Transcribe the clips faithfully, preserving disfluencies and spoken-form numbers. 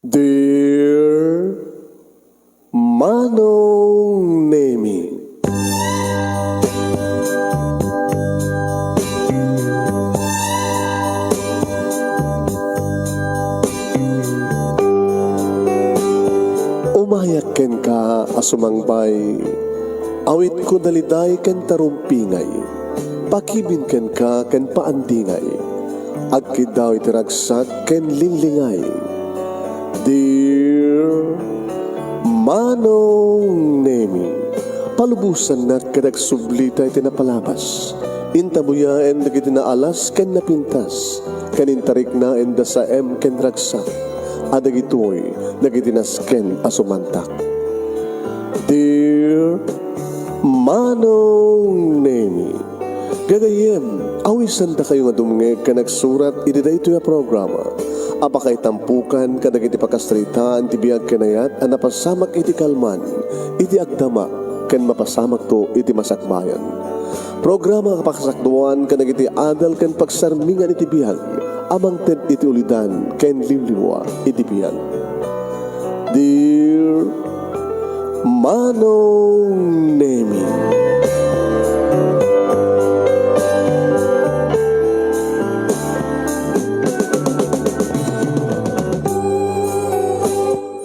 Dear Manong Nemi. Umayak kenka a sumangbay, awitko daliday ken tarumpingay, pakibin kenka ken paandingay, agkiddaw iti ragsak ken linglingay. Dear Manong Nemi, palubosannak ket agsublita iti napalabas. Intabuyaen dagiti naalas ken napintas, ken intariknaen da saem ken ragsak, a dagitoy dagiti nasken a sumantak. Dear Manong Nemi, gagayyem, awisandakayo nga dumngeg ken agsurat iti daytoy a programa a pakaitampokan kadagiti pakasaritaan ti biag ken ayat a napasamak iti kalman, iti agdama, ken mapasamakto iti masakbayan. Programa a pakasakduan kadagiti adal ken pagsarmingan iti biag a mangted iti ulidan ken liwliwa iti biag. Dear Manong Nemi.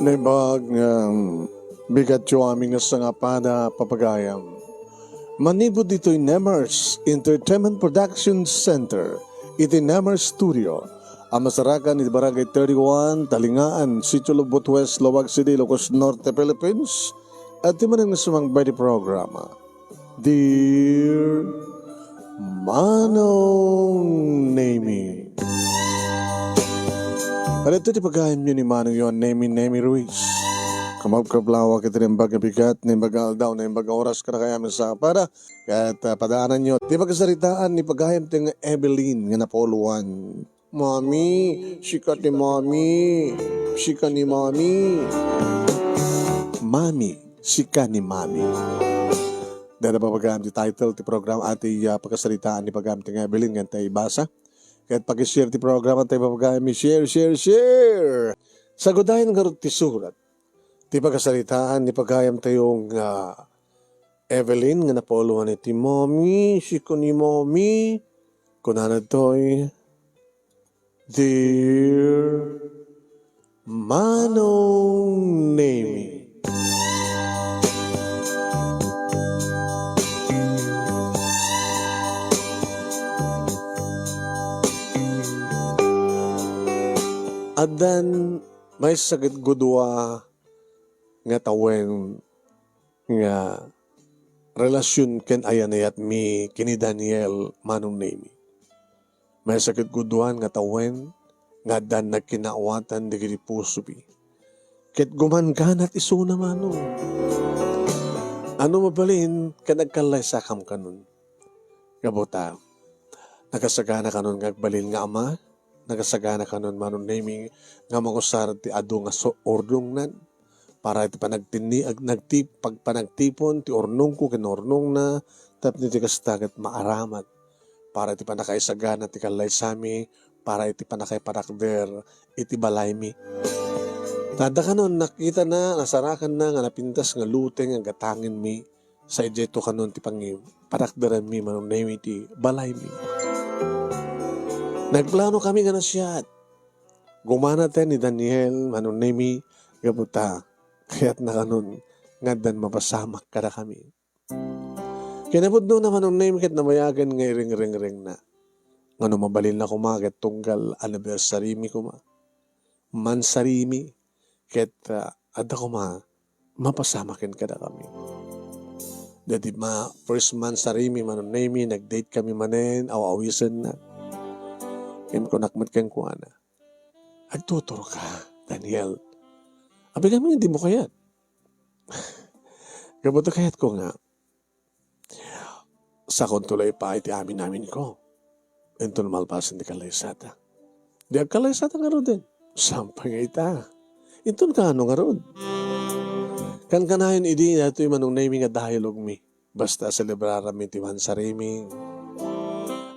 Naimbag nga bigatyo amin nga sangapada, papagayam. Manipud ditoy Nemers Entertainment Production Center, iti Nemers Studio, a masarakan iti Barangay thirty-one, Talingaan, Sitio Lubot West, Laoag City, Ilocos Norte, Philippines, adda manen nga sumangbay ti programa, Dear Manong Nemi. Adda ti pagayamyo ni Manong Yon Nemi, Nemi Ruiz. Kamakabkablawak iti naimbag nga bigat, naimbag nga aldaw, naimbag nga oras, kadakayo amin sa para. Ket, ah, padaananyo ti pagsaritaan ni pagayam ti nga Evelyn nga napauluan. Mami, sika ti Mami. Sika ni Mami. Mami, sika ni Mami. Dada papagayam ti title ti program a ti, ah, pagsaritaan ni pagayam ti nga Evelyn nga tay basa. Ket pag-share ti program a tay papagayam mi share, share, share. Sagudayan ngarud ti surat ti pagsaritaan ni pagayam tayo nga Evelyn nga napauluan iti Mami, sika ni Mami. Kunana ditoy, Dear Manong Nemi. Addan maysa ket gudua nga tawen nga relasion ken ayanayatmi ken ni Daniel, Manong Nemi. Maysa ket gudua nga tawen nga addan nagkinaawatan dagiti pusomi. Ket gumanganat isuna, Manong. Ano mabalin ket agkallaysakam kanon? Gapu ta, nakasagana kanon nga agbalin nga ama, nakasagana kanon, Manong Nemi, nga mangusar ti adu nga so-, urnongnan para iti panagtinni-, ag-, nagtip-, pag-, panagtipon ti urnongko ken urnongna, tapno iti kasta ket maaramat para iti pannakaisagana ti kallaysami, para iti pannakaiparakder iti balaymi. Ta adda kanon nakitana, nasarakanna nga napintas nga luteng nga gatangenmi, sa idiay to kanon ti pangi-, parakderanmi, Manong Nemi, ti balaymi. Nagplano kami nga nasiat. Gumanaten ni Daniel, Manong Nemi, gapu ta kayatna kanon nga addan mapasamak kadakami. Kinapudnona, Manong Nemi, ket nabayagen nga iringringrengna. Ngano mabalinna koma ket tunggal anniversary mi koma. Mansary mi, ket, ah, adda koma mapasamak ken kadakami. Daydi ma-, first mansary mi, Manong Nemi, nag-date kami manen, aw-awisenna. Ken kunak met kenkuana, "Agtuturka, Daniel. Apay kami nga dimo kayat?" Gapu ta kayatko nga, sakonto la ipaay ti amin-aminko. Inton malpasen ti kallaysata. Di agkallaysata ngaruden. Saan pay nga ita? Inton kaano ngarud? Kankanayon idi daytoy, Manong Nemi, nga dialogmi. Basta selebrarami ti mansary mi.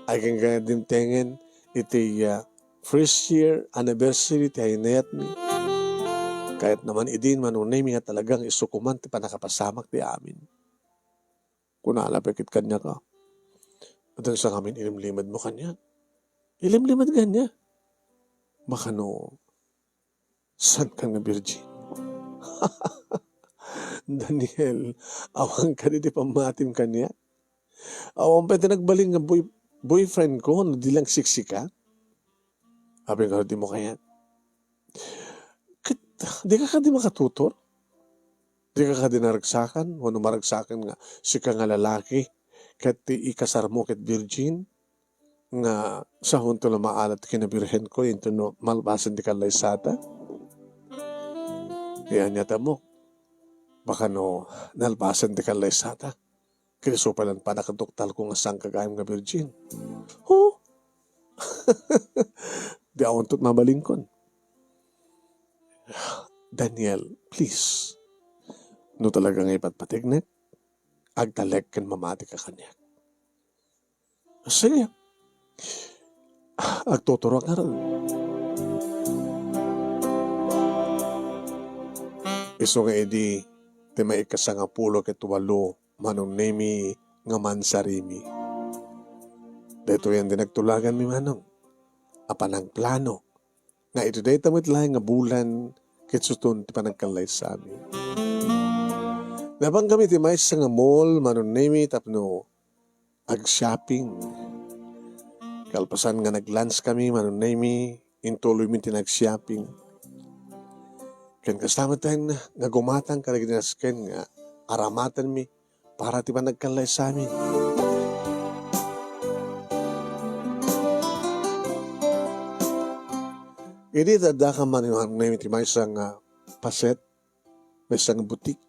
Ay, ken nga dimtengen iti, ah, first year anniversary ti ayanayatmi. Kayatna man idi, Manong Nemi, nga talagang isuko man ti pannakapasamak ti amin. Kunana pay ket kaniak a, "Adda sa ngamin ilimlimedmo kaniak?" Ilimlimed kaniak? Baka no, saan ka nga virgin? Daniel, awan kadi ti pammatim kaniak? Awan pay ti nagbalin nga boy-, boyfriend ko, no di lang siksika? Apay nga di mo kayat? Ket, di ka kadi makatutor? Di ka kadi naragsakan? Wenno maragsakan nga sika nga lalaki, ket ti ikasarmo ket virgin? Nga saonto la maalat ti kinabirhenko inton no malpasen ti kallaysata? Ti ania ta mo? Baka no nalpasen ti kallaysata, ket isu pay la pannakaduktalko nga saan gagayyem nga virgin. Ho? Di awanto ti mabalinkon. Daniel, please. No talaga nga ipatpategnek, agtalek ken mamati ka kaniak. Sige. Agtuturuak ngarud. Isu nga idi, ti maikasangapulo ket walo, Manong Nemi, nga mansarimi. Daytoyen ti nagtulaganmi, Manong, a panangplano nga iti dayta met laeng nga bulan ket suton ti panagkallaysami. Napankami ti maysa nga mall, Manong Nemi, tapno ag-shopping. Kalpasan nga nag-lunch kami, Manong Nemi, intuloymi ti nag-shopping. Ken kasta met nga gumatang kadagiti nasken nga aramatenmi para ti panagkallaysami. Idi adda ka, Manong Nemi, ti maysa nga paset, maysa nga butik,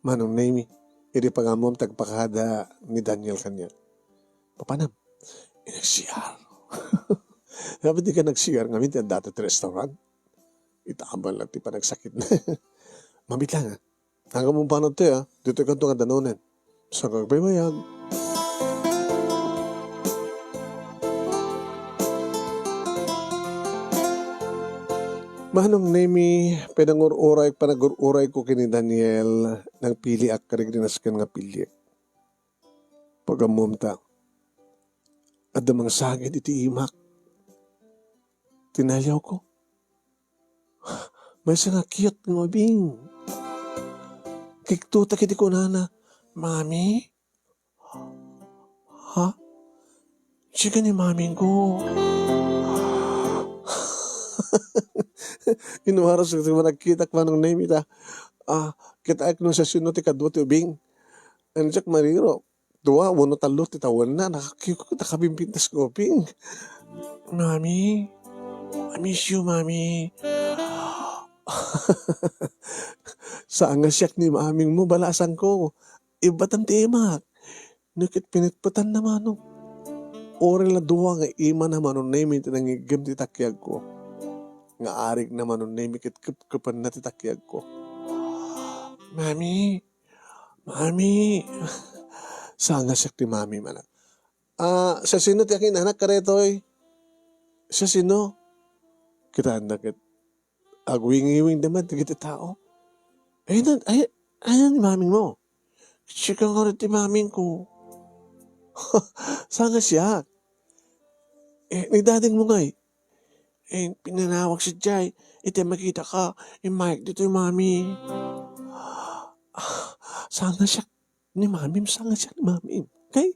Manong Nemi, idi pangammom ti agpakada ni Daniel kaniak. Papanam, inag-C R. Sabi, di ka nag-C R ngamin ti adda ti restaurant? Itabang la ti panagsakitna. Mamit lang, ah. Hanggang mo pa ti, ah. Dito ka nga danonen. Sa kagbaybayan. Manong Nemi, pinangur-uray, panagur-uray ko ken ni Daniel, nagpiliak kadagiti nasken nga piliek. Pagammom ta, adda mangsagid iti imak. Tinaliawko. Maysa nga cute nga ubing. Kiktutak iti kunana, "Mami?" "Ha? Sika ni mamingko?" Inuaras iti panagkitak, Manong Nemi, ta, ah, kitaek no siasino ti kadua ti ubing. Ania diak mariro. Dua wenno tallo ti tawenna, nakakiko, nakabimbintas nga ubing. "Mami, I miss you, Mami." Saan nga siak ni mamingmo, balasangko. Ibbatam ti imak. No ket pinetpetanna, Manong. Uray la dua nga imana, Manong Nemi, ti nangiggem ti takiagko. Nga arigna, Manong Nemi, ket kepkepenna ti takiagko. "Mami, Mami." Saan nga siak ti mami, manak. "Ah, siasino ti akin-anak kadaytoy? Siasino?" Kitaenna ket agwingiwing da met dagiti tao. "Ay, na, ay, ay, ni mamingmo?" "Sika ngarud ti mamingko." "Saan nga siak?" "Eh, ni dadingmo ngay?" "Eh, pinanawag sadiay, iti makitaka, immayek ditoy, mami." "Saan nga siak ni mamim, saan nga siak ni mamim. Kay,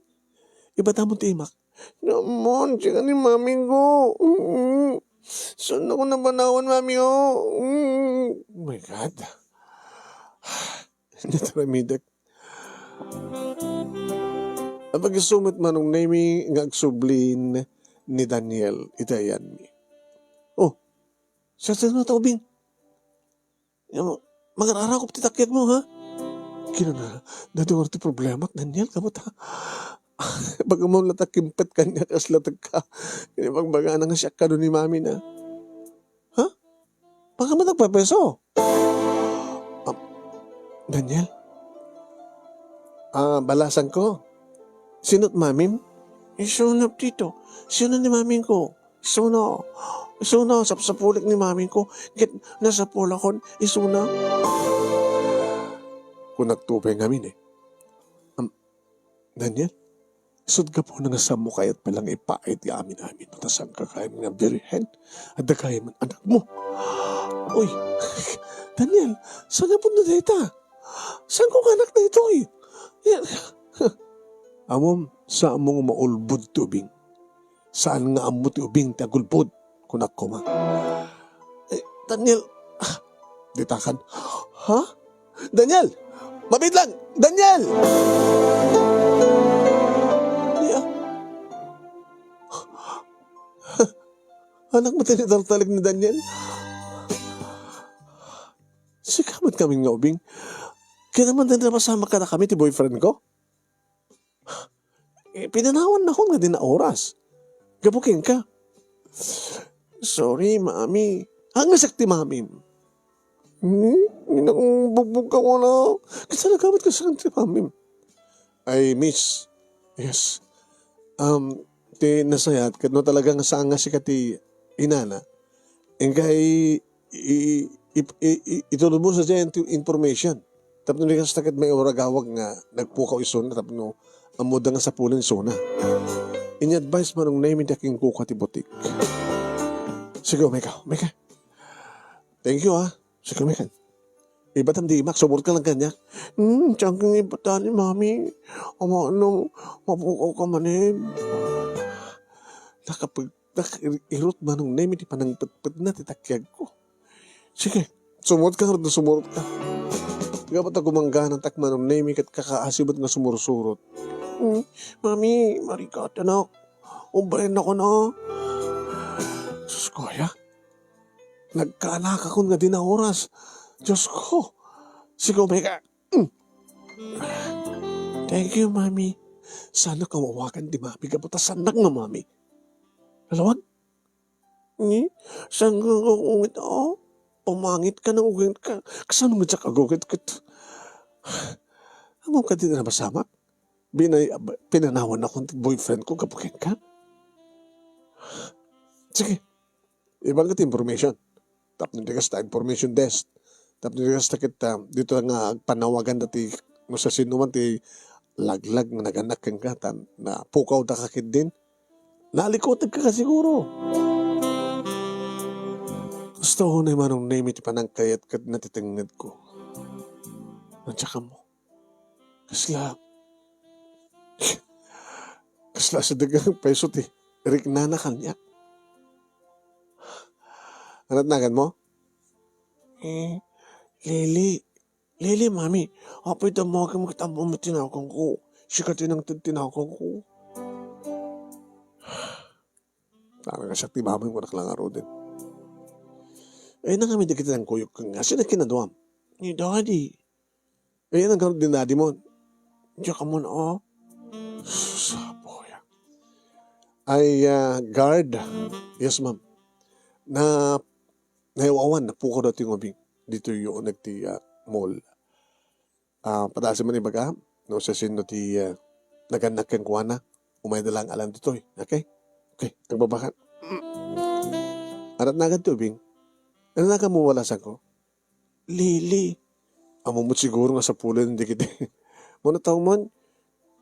ibbatam ti imak." "Naman, sika ni mamingko. Mm. Saan ako napanawan, mami, oh? Mm." Oh my God. Ania ti aramidek? Apag-isu met, Manong Nemi, nga agsubli ni Daniel iti ayanmi. "Oh, siasino ta ubing? Nga, magar-arakop ti takiagmo, ha?" Kinuna, "Daytoy ngarud ti problemak, Daniel, kamu ta. Pagmamam la ta kimpet kaniak, kasla tekka. Kini pagbagana nga siak kano ni mami na." "Ha? Baka man nagpapeso?" "Ah, Daniel? Ah, balasangko. Sino't mamim?" "Isunop dito. Sino ni mamingko? Suno. Isuna, sapsapulik ni mami ko, ket nasapulakon isuna. Kunakto pay ngamin eh. Am, Daniel, isut' gapuna nga saanmo kayat pay la nga ipait nga amin-amin no ta saanka kayat nga birhen, adda gayam anakmo. Uy, Daniel, saan nga pudno dayta? Saanko nga anak daytoy? Ammom, saanmo nga maulbod ti ubing. Saan nga ammo ti ubing ti agulbod, kunak koma. Eh, Daniel, ah, ditakan. Ha? Daniel! Mabitlang! Daniel! Ni, ah. Anak mo tinitaltalig ni Daniel? Sika met ngamin nga ubing. Kinaman din na masama ka na kami ti boyfriend ko? Eh, pinanawan nakon nga di na oras. Gapu kenka. Sorry, mami. Angasak ti mamim. Hmm? Inang bugbog ka wala. Kasala gamit ka sa ti mamim. Ay, miss. Yes. Um, ti nasayat, ket no talaga nga saan nga sika ti inana, engka i-, i-, i-, i-, i-, itulod mo sa dyan ti information. Tapno di kasta ket may uragawag nga nagpukaw isuna tapno ammoda nga sapulen isuna. Ini-advise manong Nemi ti akinkuka ti butik. Sige, umay ka, umay ka. Thank you, ah. Sige, umay ka. Ibatam di imak, sumurot ka lang kaniak. Hmm, tiyan kang ibatan ni Mami. Ama, ano, mapukaw ka manen. Nakapag-, nakirot manong Nemi ti panangpetpetna ti takiagko. Sige, sumurot ka ngarud no sumurot ka. Gapu ta gumanggana tak manong Nemi ket kakaasi met nga sumursurot. Hmm, Mami, marigatanak. Umbrennak na. Sus ko, aya. Nagkaanakakon nga di na oras. Diyos ko. Sige, umay ka. Mm. Thank you, Mami. Saan ka mawagan ti Mami? Gapu ta saanak nga Mami. Nalawag? Ni? Saan ka agugit, oh? Pamangit ka, nagugit ka. Kasano nga siak agugit ket? Ammom kadi ti napasamak? Binay-, pinanawan nakon ti boyfriend ko gapu kenka? Sige. Ibaga ti information. Tapno di kasta information desk. Tapno di kasta ket, ah, dito nga agpanawagan dati no sa sino man ti laglag nga naganak kenka, ta napukaw da ka ketdin. Nalikutek ka siguro. Gusto ko ni manong Nemi ti panangkayat ket natitengnged ko. Nandiyan ka mo. Kasla, kasla sa dagang peso ti riknana kaniak. Anat nagan mo? Eh, Lily. Lily, Mami. Apay ta mo akin makita mo tinakan ko. Sika tinang tinakan ko. Parang siak ti Mami ko naklangaruden. Ay, nangami dagiti nangkuyog nga. Sino kinaduam? Ni Daddy. Eh, anong guard din daddy mo? Diyak ka muna, oh. Saboya. Ay, ah, guard. Yes, ma'am. Na, naiwawan, napukaw daw ti ngubing. Dito yung nagti, ah, mall. Ah, padasi man ibaga, no, sa sino ti, ah, naganak ken kuana. Umay da lang alam ditoy. Okay? Okay, agbabakan. Arat nagan ti ubing. Ano na ka mo wala sa ko? Lily. Amo met siguro nga sapulen dagiti. Mano tawon?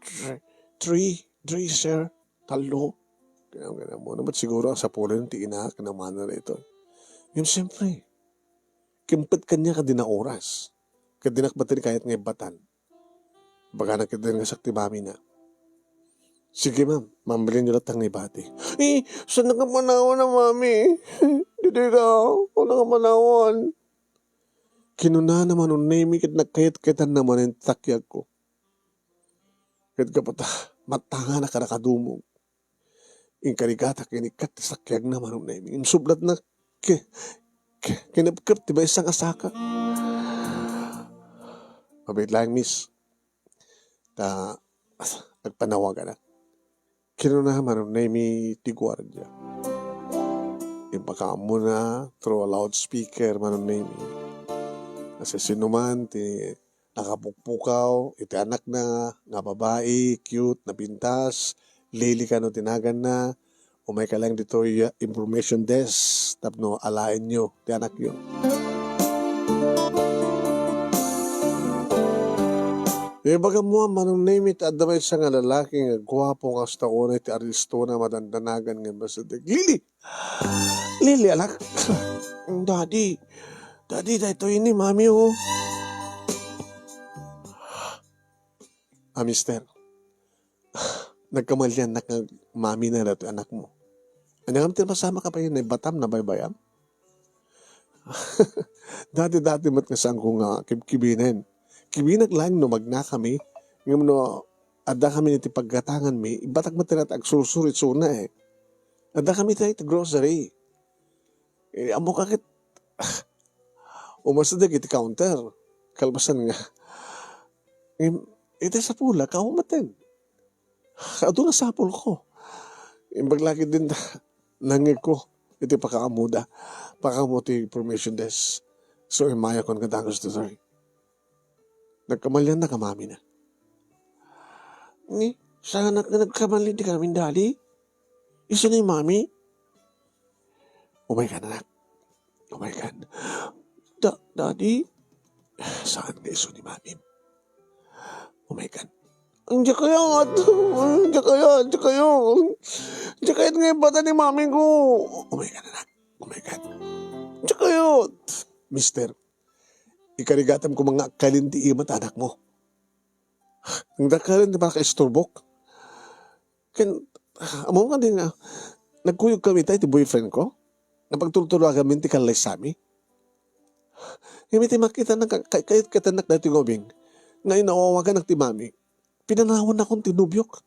Three, three, three, sir. Tallo. Kaya, kaya mo naman siguro ang sapulen ti ina, kanamana na ito. Yun, siyempre. Kimpet kanya ka din na oras. Kadinak ba tini kayat nga ibatan? Baga na kita nga sakti bami na. Sige, ma'am. Mambilin nyo latang ni bati. Eh, saan na ka manawan na, mami? Didi ka. Saan na ka manawan? Kinuna naman unay mi ket nagkayat-kayatan naman yung takyag ko. Ket kapata, matanga na karakadumog. Inkarigata kinikat ti sakyag na manong Nemi. Insublat na ki-, ki-, kinepkep ti maysa nga saka. Mabit lang, miss. Ta, agpanawaganak. Kinuna manong Nemi ti guardia. Impakaammo na through a loudspeaker manong Nemi. Kasi sino man ti nakapukpukaw iti anakna nga babai, cute, napintas, Lily kano ti naganna, Umayka lang ditoy, ah, information desk tapno alaenyo ti anakyo. Ibagam mo, Manong Nemi, ta adda maysa nga lalaki nga guapo nga kasta unay ti aristona, madandanagan nga masadeg. Lili! Lili, anak! Daddy! Daddy, daytoy ni Mami, oh. Ah, mister, nagkamaliannak nga mamina daytoy anakmo. Ania ngem ti masamak a pay, naibatam, nabaybayam? Dati-dati met nga saanko nga kibkibinen. Kibinak laeng no magnakami, ngem no addakami iti paggatanganmi, ibatak met ti agsursuro isuna, eh. Addakami iti grocery. Eh, ammok a ket, umasideg iti counter. Kalpasan nga, ngem, iti sapula, kaumeten. Adu nga sapulko. Imbag la ketdin, nangngegko iti pakaammoda. Pakaammo ti information desk. So, immayak nga dagus ditoy. Nagkamaliannak a mamina. Ni, saanak nga nagkamali ti amin, Daddy? Isu ni Mami? Umaykan, anak. Umaykan. Da-, Daddy? Saan nga isu ni Mami? Umaykan. Diak kayat. Diak kayat, diak kayat. Diak kayat nga ibatan ni Mami ko. Umaykan, anak. Umaykan. Diak kayat. Mister, ikarigatam koma nga agkalin ti ima ti anakmo. Ang dakkel ti pakaisturbok. Ken, ammom kadi nga, nagkuyogkami ita iti boyfriendko? Napagtultulaganmi ti kallaysami? Ngem iti makitanak, ka-, ka-, kayatkatennak daytoy nga ubing, nga inaw-awaganak ti Mami, pinanawannakon ti nobiok.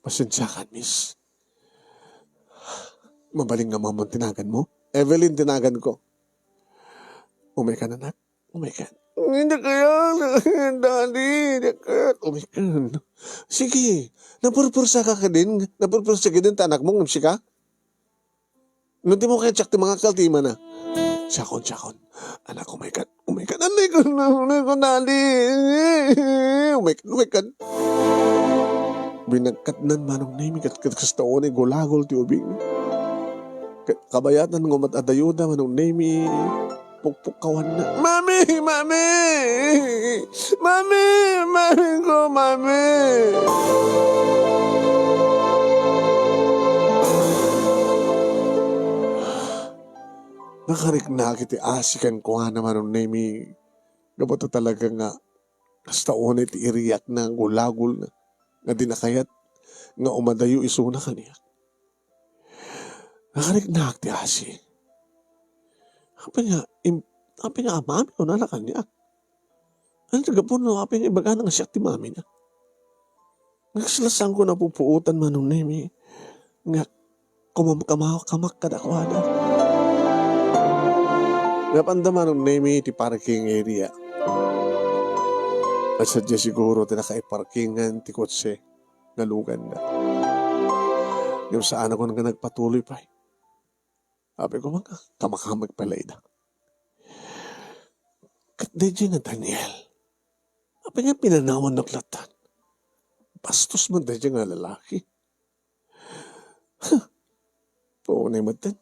Pasensiakan, miss. Mabalin nga ammom ti naganmo? Evelyn ti naganko. Umaykan, anak. Umaykan. Diak kayat, Daddy, diak kayat. Umaykan. Sige, napurpursaka kadin, napurpursa kadin ti anakmo ngem sika? No dimo kayat, siak ti mangakal ti imana. Siakon, siakon. Anak, umaykan. Umaykan. Anay ko na, anay ko, Daddy. Umaykan, umaykan. Binagkatnan Manong Nemi ket, ket kasta unay gulagol ti ubing. Ket kabayatan nga umat-, adayoda Manong Nemi, pukpukkawanna. Mami! Mami! Mami! Mami ko, Mami! Nakariknak iti asi kenkuana Manong Nemi. Gapu ta talaga nga kasta unay ti iriakna, gulagolna, nga dina kayat nga umadayo isuna kaniak. Nakariknak ti asi. Apay nga, im-, apay nga amami, kunana kaniak. Ania ti gapu no apay nga ibagana nga siak ti mamina? Nga kasla saanko napupuotan Manong Nemi nga kumamkamaw-kamak kadakuada. Napanda Manong Nemi ti parking area. At sadja siguro ti nakaiparkingan ti kotse nga luganna. Ngem saanakon nga nagpatuloy pay. Apay ko, mangkamakamag pay la ida. Ket daydiay nga Daniel, apay nga pinanawannak lattan? Bastos man daydiay nga lalaki. Huh. Unay metten.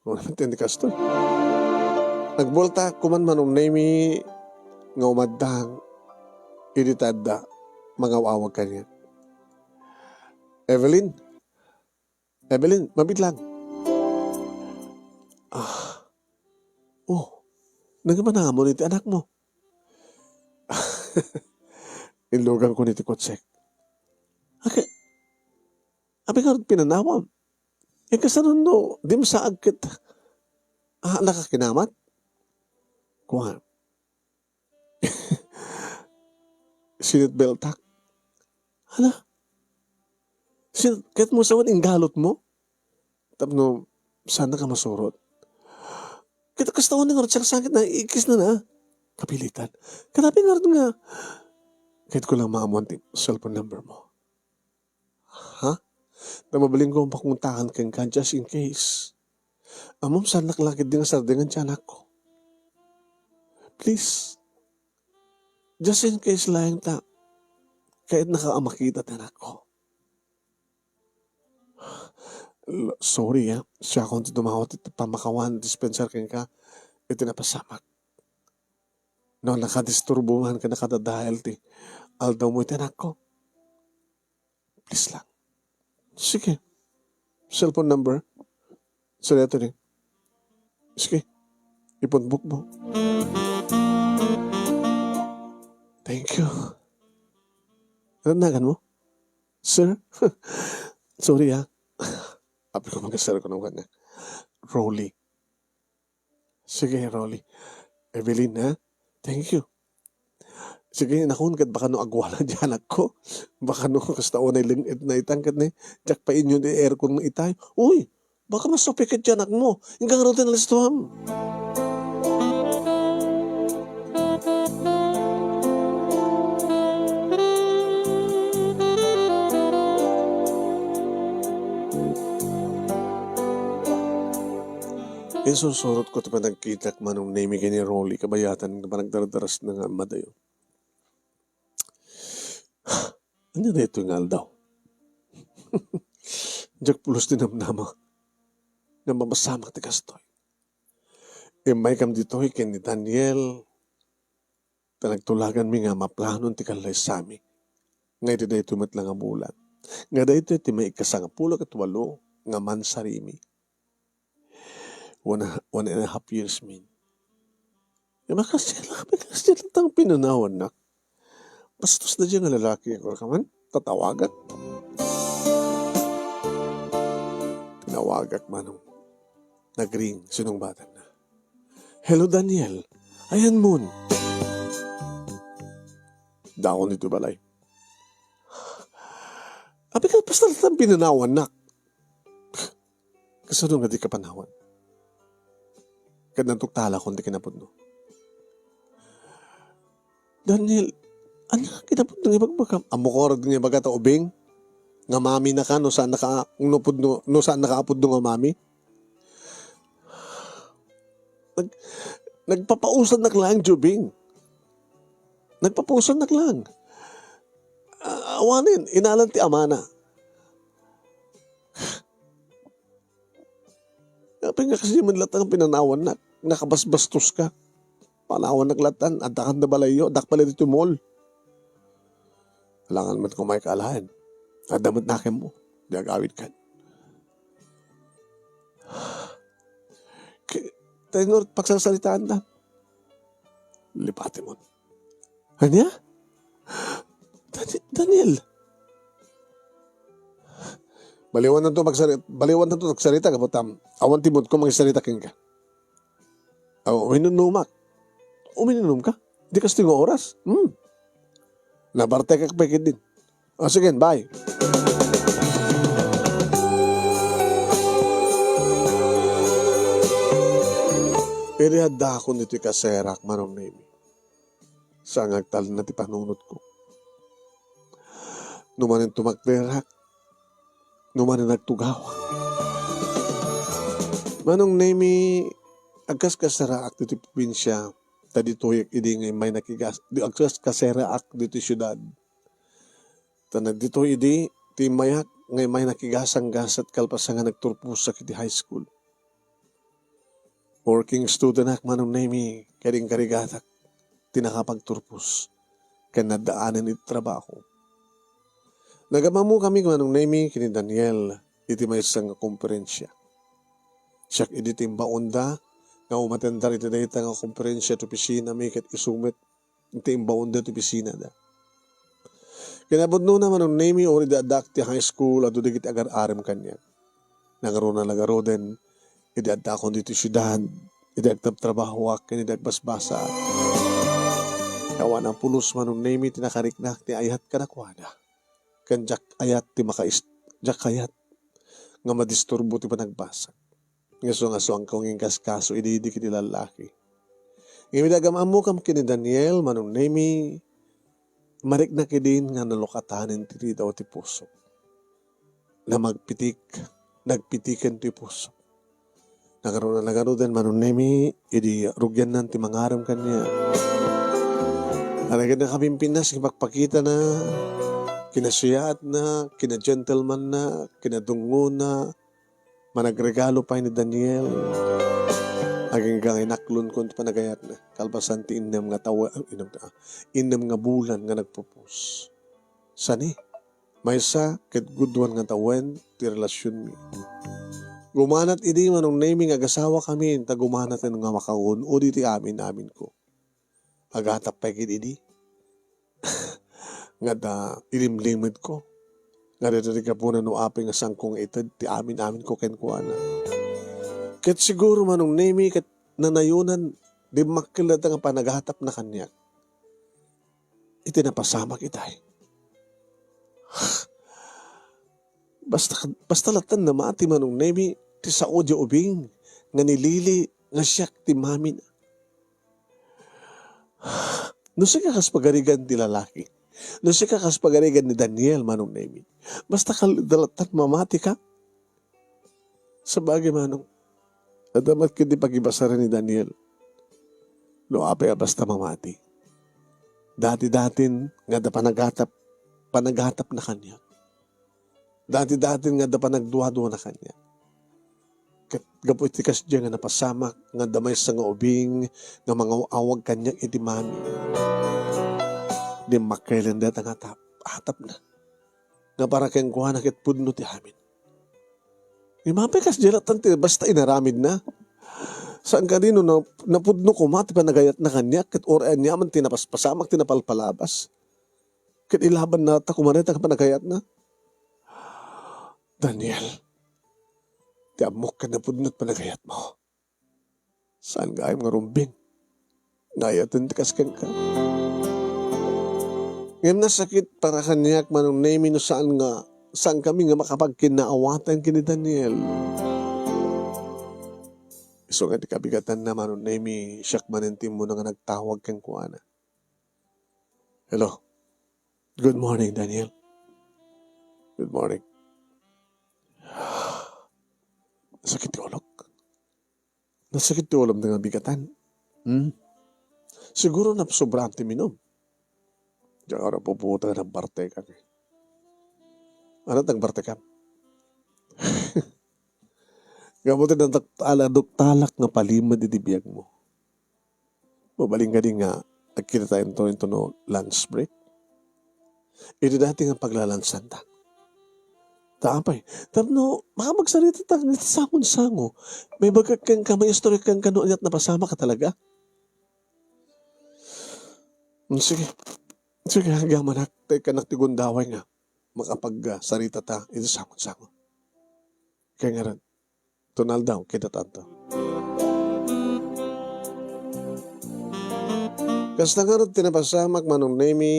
Unay metten ti kastoy. Nagbuelta koma Manong Nemi nga umaddang idi ta adda mangaw-awag kaniak. Evelyn, Evelyn, mabiit lang. Ah. Oh, nagmanamon iti anakmo. Inluganko iti kotsek. Ake, apay nga pinanawam? Eh, kasano no, di masaag ket, ah, nakakinamat? Kuan. Seat beltak. Hala? Seat, ket mo sawen inggalot mo? Tapno, saan ka masurot? Ket kasta unay nga rutsak sakit na, ikis na na. Kapilitan. Ket apay nga, ket ko lang maamuan ti cellphone number mo. Ha? Ta mabalinko nga pakontakan kenka just in case. Ammom, saannak la ketdi nga sardengan ti anakko. Please. Just in case laeng ta, kayatnaka a makita ti anakko. L-, sorry, ah. Siakon ti dumawat iti pamakawan dispenser kenka iti napasamak. No, nakadisturbo man ken nakadadael ti aldawmo iti anakko. Please lang. Sige. Cellphone number. Saliato ni. Sige. Ipon book mo. Thank you. Ano nagan mo? Sir? Sorry, ah. Apil ko mga sir ko nung kanya. Rolly. Sige, Rolly. Evelyn, ha? Thank you. Sige, nakon ket baka no agwala di anakko. Baka no kasta unay leng-et na itang ket ne. Diak pa inyo di aircon mo itay. Uy, baka masupik ket di anakmo. Ingka nga ruten alistuam. Insursurot ko ti panagkitak Manong Nemi ken ni Rolly kabayatan nga panagdardarasna nga ammadayo. Ania daytoy nga aldaw? Diak pulos ti namnama nga mapasamak ti kastoy. Immaykam ditoy ken ni Daniel, ta nagtulaganmi nga maplanon ti kallaysami nga iti daytoy met la nga bulan, nga daytoy ti maikasangapulo ket walo nga mansarimi. One, one and a half years, min. Eh, makasya lang, makasya lang tang pinanawannak. Bastos na dyan nga lalaki, ako ka man, tatawagak. Tinawagak, Manong. Nagring, sinungbatanna. "Hello, Daniel. Ayan mon." Daon ito balay. Abi ka, basta lang pinanawannak. Kasano nga di ka panawan? Ket nantuktala kon ti kinapudno. "Daniel, ania nga kinapudno nga ibagbagam? Ammok ngarud nga ibaga ta ubing? Nga mami na ka no saan naka, no pudno, no saan nakaapudno nga mami?" Nag-, nagpapausannak lang ti ubing. Nagpapausannak lang. A-, awanen, inalan ti amana. Apay nga kasi man latta nga pinanawannak, nakabasbastos ka. Panawannak latta, adda kan da balayyo, addak pala dito mall. Alangan met kumay ka alaen. Adda met nakem mo, di agawid kan. K-, tenor pagsasalitaan da. Lipati mo. Ania? Dani-, Daniel. Baliwan nanto magsari-, baliwan nanto magsarita, kaputam. Awan ti mood ko magsarita kenka. Aw, uminunumak. Uminunum ka? Di kastoy nga oras? Hmm. Nabartekak pay ketdin. O, sige, bye. Idi addakon iti kaserak, Manong Nemi. Saan nga agtalna ti panunotko. No manen tumakderak, no manen agtugawak. Manong Nemi, agkaskaseraak ditoy probinsia, ta ditoy idi nga immay nakigas-, di, agkaskaseraak ditoy siudad. Ta na ditoy idi, ti immayak nga immay nakigasanggasat kalpasan nga nagturposak iti high school. Working student ak, Manong Nemi, ket inkarigatak ti nakapagturpos ken naddaanen iti trabaho. Nagam-ammokami, Manong Nemi, ken ni Daniel iti maysa nga komperensia. Siak idi ti imbaonda nga umatendar iti dayta nga komperensia ti opisinami ket isu met ti imbaonda ti opisinada. Kinapudnona, Manong Nemi, uray idi addaak ti high school, adu dagiti agar-arem kaniak. Nangruna la ngaruden, idi addakon ditoy siudad, idi agtrabtrabahoak, ken idi agbasbasaak. Awan a pulos, Manong Nemi, ti nakariknak ti ayat kadakuada. Ken diak ayat ti makais-, diak ayat nga madisturbo ti panagbasa. Nga isu nga suangko nga inkaskaso idi, idi ket ti lallaki. Ngem idi agam-ammokam ken ni Daniel, Manong Nemi, mariknak idin nga nalukatanen ti ridaw ti puso. Namagpitik, nagpitiken ti puso. Nangruna la ngaruden, Manong Nemi, idi rugiannan ti mangarem kaniak. Ania ket nakapimpinnas nga ipakpakitana, kinasiyaatna, kinagentlemanna, kinadungngona, Managregalo pay ni Daniel. Agingga nga inaklon ko ti panagayatna. Kalpasan ti innem nga tawen, ah, innem, ah, innem nga bulan nga nagpropose. Sani, maysa ket gudwan nga tawen ti relasionmi. Gumanat idi, Manong Nemi, nga agasawakami, ta gumanaten nga makaun-udi ti amin-aminko. Agatap pay ket idi. Nga da, ilimlimedko. Nga daytoy ti gapuna no apay nga saanko nga ited ti amin-aminko kenkuana. Ket siguro, Manong Nemi, ket nanayonan, dimmakkel dayta nga panagatapna kaniak. Iti napasamak itay. Basta, basta latta namati, Manong Nemi, ti sao diay ubing nga ni Lily nga siak ti mamina. No sika kas pagarigan ti lalaki, no sika kas pagarigan ni Daniel, Manong Nemi, basta kal-, da lattan mamatika. Sabagay, Manong, adda met ketdi pagibasaren ni Daniel. No apay a basta mamati. Dati-datin nga adda panagatap, panagatapna kaniak. Dati-datin nga adda panagduaduana kaniak. Ket gapu iti kasdiay nga napasamak nga adda maysa nga ubing nga mangaw-awag kaniak iti mami. Dimmakkelen dayta nga atap-, atapna. Nga para kenkuana ket pudno ti amin. Imapay kasdiay lattan ti basta inaramidna. Saan kadi no na-, napudno koma ti panagayatna kaniak ket uray aniaman ti napaspasamak ti napalpalabas. Ket ilabanna ta koma dayta nga panagayatna. Daniel, ti ammok ket napudno ti panagayatmo. Saan gayam nga rumbeng nga ayaten ti kas kenka. Ngem nasakit para kaniak, Manong Nemi, no saan nga, saan kami nga makapagkinnaawatan ken ni Daniel. Isu nga ti kabigatanna, Manong Nemi, siak manen ti immuna nga nagtawag kenkuana. Hello. Good morning, Daniel. Good morning. Sakit ti ulok. Nasakit ti ulom nga bigatan. Hmm? Siguro napsobraan ti minum. Diak nga napuputa nga nagbartekak. Ano ti nagbartekam? Gapu ti naduktal-, naduktalak nga palimed iti biagmo. Mabalin kadi nga agkitatayo intono lunch break? Iti dati nga paglalansan ta. Ta apay, tapno makapagsaritata iti sango-sango. Maibagak kenka, maistoria kenka no aniat napasamak a talaga. Hmm, sige. Sige, agyamanak, ta ikkanak ti gundaway nga makapagsaritata iti sango-sango. Kaya ngarud, Tunaldaw, kita tanto. Kasta ngarud ti napasamak, Manong Nemi,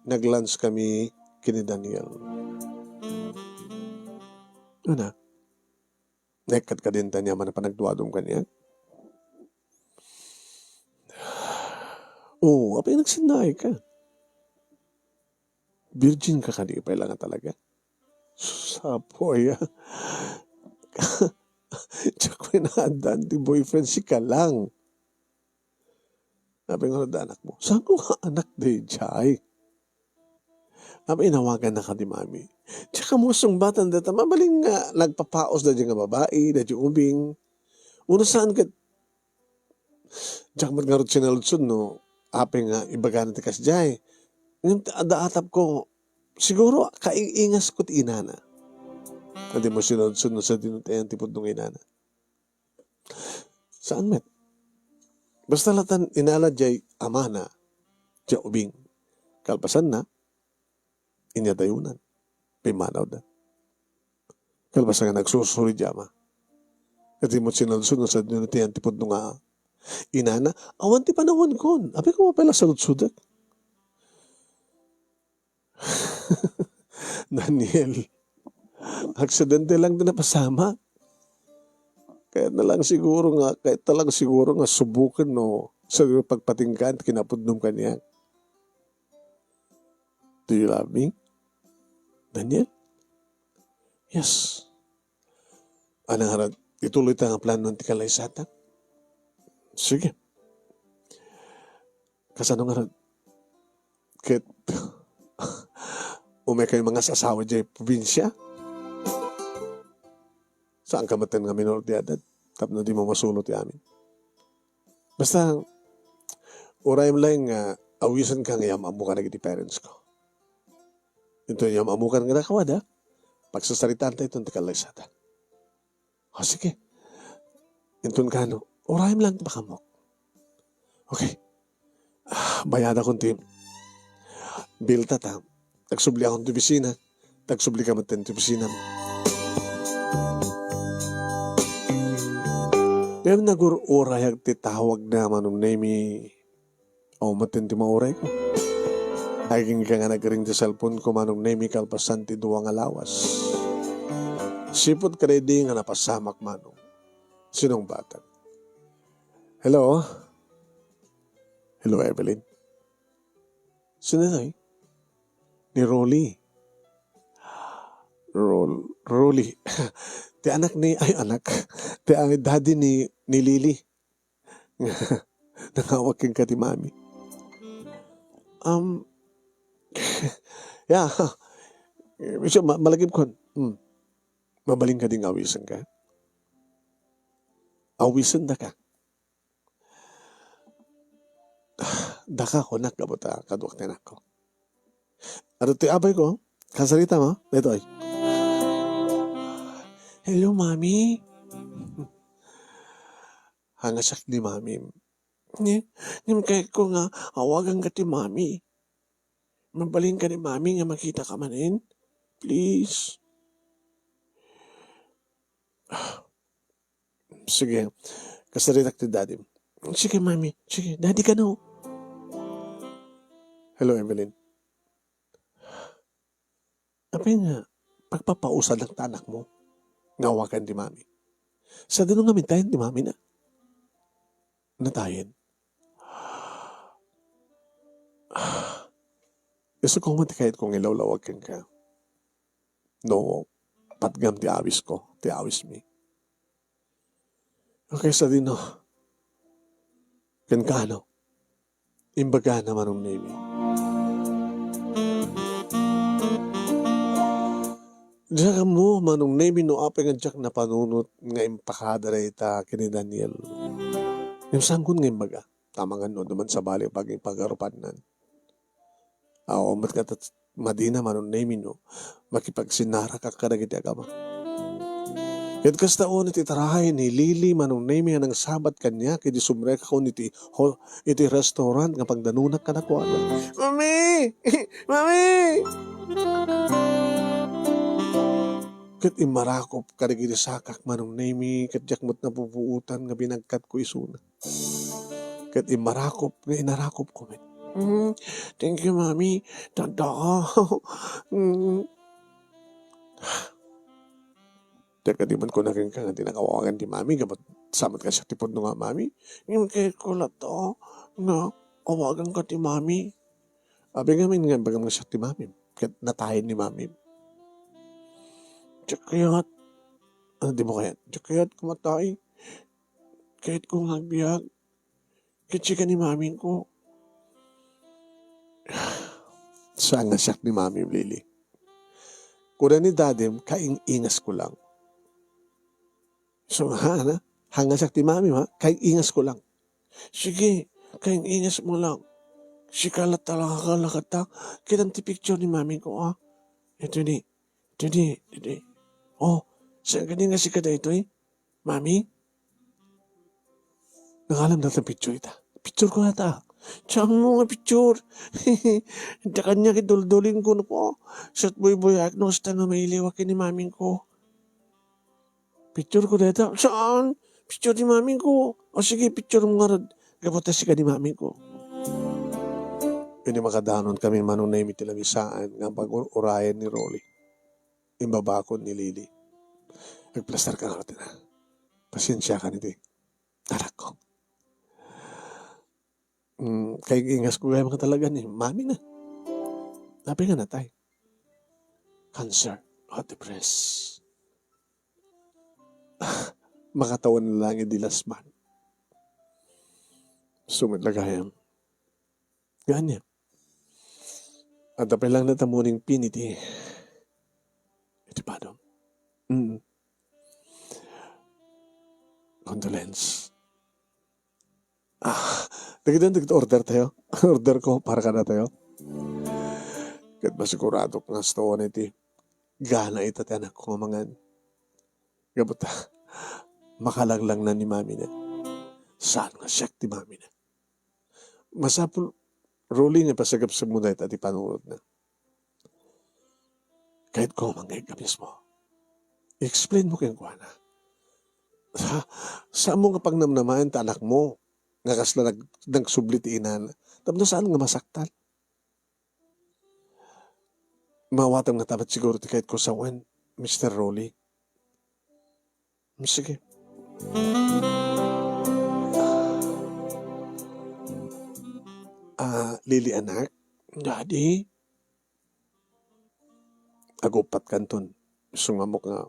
nag-lunch kami ken ni Daniel. Anak, naikkat ka din tanya man panagduadum kaniak? Oo, apay nagsinnaay ka. Virgin ka kadi pay lang nga talaga? Sus, apo aya. Diak pay naaddaan ti boyfriend, sika lang. Apay nga da anakmo? Saan ko nga anak daydiay? Apay inawagan na kadi mami? Diak kamo sungbatan dayta, mabalin nga nagpapaos daydiay nga babai, daydiay ubing. Uno saan ket Diak met ngarud sinaludsod no apay nga ibagana ti kasdiay. Ngem ti adda atapko, siguro kaing-ingasko ti inana. Adda mo sinaludsod no sadino ti ayan ti pudno nga inana. Saan met? Basta latan inala diay amana, diay ubing. Kalpasanna, inyadayonan. Pimmanawda. Kalpasan nga nagsursuri diay ama. Ket di met sinaludsod no sadino ti ayan ti pudno nga inana, awan ti panawankon. Apay koma pay la saludsodek? Daniel, aksidente lang ti napasamak. Kayatna lang siguro nga, kayatna lang siguro nga subuken no sadino pagpatinggaan ti kinapudnom kaniak. Do you love me, Daniel? Yes. Ano nga rag-, ituloy ta nga plano ti kalaysatan? Sige. Kasano nga rag-, ket umay kayo mangas-asawa diay probinsia? Saanka metten nga minor ti edad tapno dimo masulo ti amin. Basta, urayem laeng nga awisenka nga yam-ammoka dagiti parents ko. Inton yam-ammokan kadakuada, pagsasaritaanta iton ti kallaysata. O, sige. Inton kano, urayem laeng ti pakaammo. Okay. Ah, bayadakon ti bill ta, ta agsubliakon ti opisina. Ta agsublika metten ti opisina. Ngem nagur-urayak ti tawagna, Manong Nemy. Awan metten ti maurayko. Agingga nga nagring ti cellphone ko, Manong Nemy, kalpasan ti dua nga lawas. Sipud kadaydi nga napasamak, Manong. Sinungbatak. Hello? Hello, Evelyn. Sino toy? Ni Rolly. Rol-, Rolly. Ti anak ni, ay, anak. Ti, ay, daddy ni, ni Lily. Nangawag kenka ti mami. Um, yeah. Siya, ma-, malagipkon. Hmm. Mabalin kadi nga awisenka? Awisendaka. Daka, kunak, gapu ta kaduak ti anakko. Adu ti abayko, kasarita mo, daytoy. Hello, Mami. Hangasak ni Mami. Ni, ngem kayatko nga awaganka ti Mami. Mabalin kadi Mami nga makitaka manen? Please. Sige. Kasaritak ti daddy. Sige, Mami. Sige, daddy kano. Hello, Evelyn. Apay nga, pagpapausadak ta anakmo nga awagan ti Mami. Sadino ngamin tayen ti Mamina? Natayen. Isu koma ti kayatko nga ilawlawag kenka. No, patgam ti awisko, ti awismi. Okay, sadino? Ken kano? Imbagana, Manong Nemy. Diak ammo, Manong Nemy, no apay nga diak napanunot nga impakada dayta ken ni Daniel. Ngem saanko nga imbaga, ta mangan no adda man sabali a pagipagarupanan. Awan met nga tat-, madina, Manong Nemy, no makipagsinnarakak kadagiti agama. Ket kasta unay ti tarahay ni Lily, Manong Nemy, a nangsabat kaniak idi sumrekakon iti ho-, iti restaurant nga pagdanunak kadakuada. Mami! Mami! Ket immarakop kadagiti sakak, Manong Nemy, ket diak met napupuotan nga binagkatko isuna. Ket immarakop nga inarakopko met. Mm, thank you, Mami. Tanda. Mm. Teka, di man kuna kenka nga di nakawagan ti Mami, gapu ta sa met kasiak ti pudno nga Mami. Ngem kayatko latta nga awaganka ti Mami. Apay ngamin nga imbagam nga siak ti Mami, ket natayen ni Mami. Diak kayat. Ano, di mo kayat? Diak kayat nga matay. Kayatko nga agbiag. Ket sika ni Mamiko. Saan nga siak ni Mami, Lily? Kuna ni Dadim, kaing-ingasko lang. So, ha, na? Hangasak ti Mami, ha? Kaing-ingasko lang. Sige, kaing-ingasmo lang. Sika latta, lakata. Kitam ti picture ni Mamiko, ha? Ito ni, ito ni, ito ni. Oh, saan ka ni nga sika daytoy? Mami? Nangalam data picture ita. Picture ko nata. Saan mo nga picture? Ita kanya kay duldulin ko na po. Sat boy-boy ak no, sta nga mailiwak ni Maming ko. Picture ko data. Saan? Picture ni Maming ko. O sige, picture mo nga rod. Gapu ta sika ni Maming ko. Idi makadanon kami, Manong Nemy, ti langisaan nga pag-ur-urayan ni Rolly. Imbabakon ni Lily. Agplastar ka nga, Martina. Pasiensia ka ni di. Anak ko. Mm, kay ingas ko kay mga talaga ni Mami na. Apay nga natay? Cancer. O, depressed. Makatawan na lang di last month. Sumit lagayam. Nga anya? Adda pay lang natamuning pin iti, iti padong. Mm. Condolence. Ah, dagiti, dagiti order tayo. Order ko para kada tayo. Ket masiguradok nga astuon iti gana ita ti anakko nga mangan. Gapu ta, makalanglangna ni mamina. Saan nga siak ti mamina? Masapul, Rolly, nga pasagapsagmo dayta ti panunotna. Kayatko nga mangngeg ka mismo. I-explain mo kenkuana. Sa, saan mo nga pagnamnamaen ta anakmo nga kasla nag-, nagsubli ti inana. Tapno saan nga masaktan? Maawatam nga ta met siguro ti kayatko sawen, Mister Rolly. Sige. Ah, Lily, anak? Daddy? Aguppat kanton. Isu nga ammok nga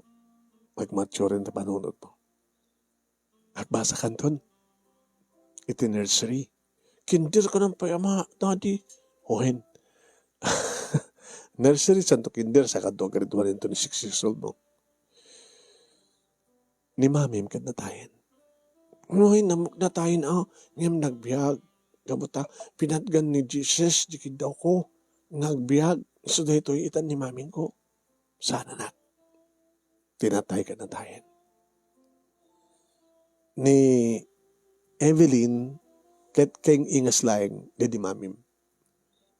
agmature ti panunotmo. Agbasa kanton. Iti nursery. Kinder ka nang pay, ama, daddy. Wen. Nursery, santo kinder, sa kadua grade one into ni six years old mo. Ni mamim ket natayen. Wen, ammok natayen, ah, ngem nagbiag. Gapu ta, pinatgan ni Jesus, di kiddawko, nga agbiag. So, daytoy itan ni mamingko. Saan, anak? Ti natay ket natayen. Ni Evelyn, ket keng-ingas laeng, daydi mamim.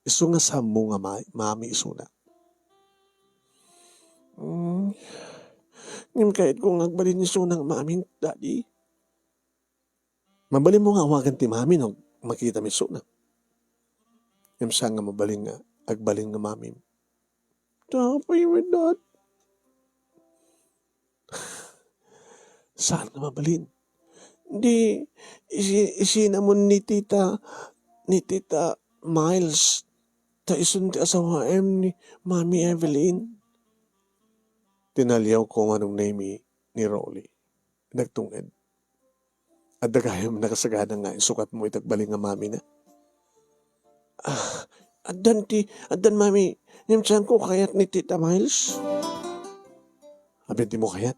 Isu nga sammo nga ma-, mami isuna. Mm. Ngem kayatko nga agbalin isuna nga maming, daddy. Mabalinmo nga awagan ti mami no makita mi isuna. Ngem saan nga mabalin nga agbalin nga mamim. Tapay met, dad. Saan nga mabalin? Di, isi-, isinamon ni tita, ni tita Miles, ta isun ti asawaem ni Mami Evelyn. Tinaliawko manong Nemi ni Rolly. Nagtunged. Adda gayam nakasagana nga isukatmo iti agbalin nga mamina? Ah, addan ti, addan, mami. Ngem saanko kayat ni Tita Miles. Apay dimo kayat?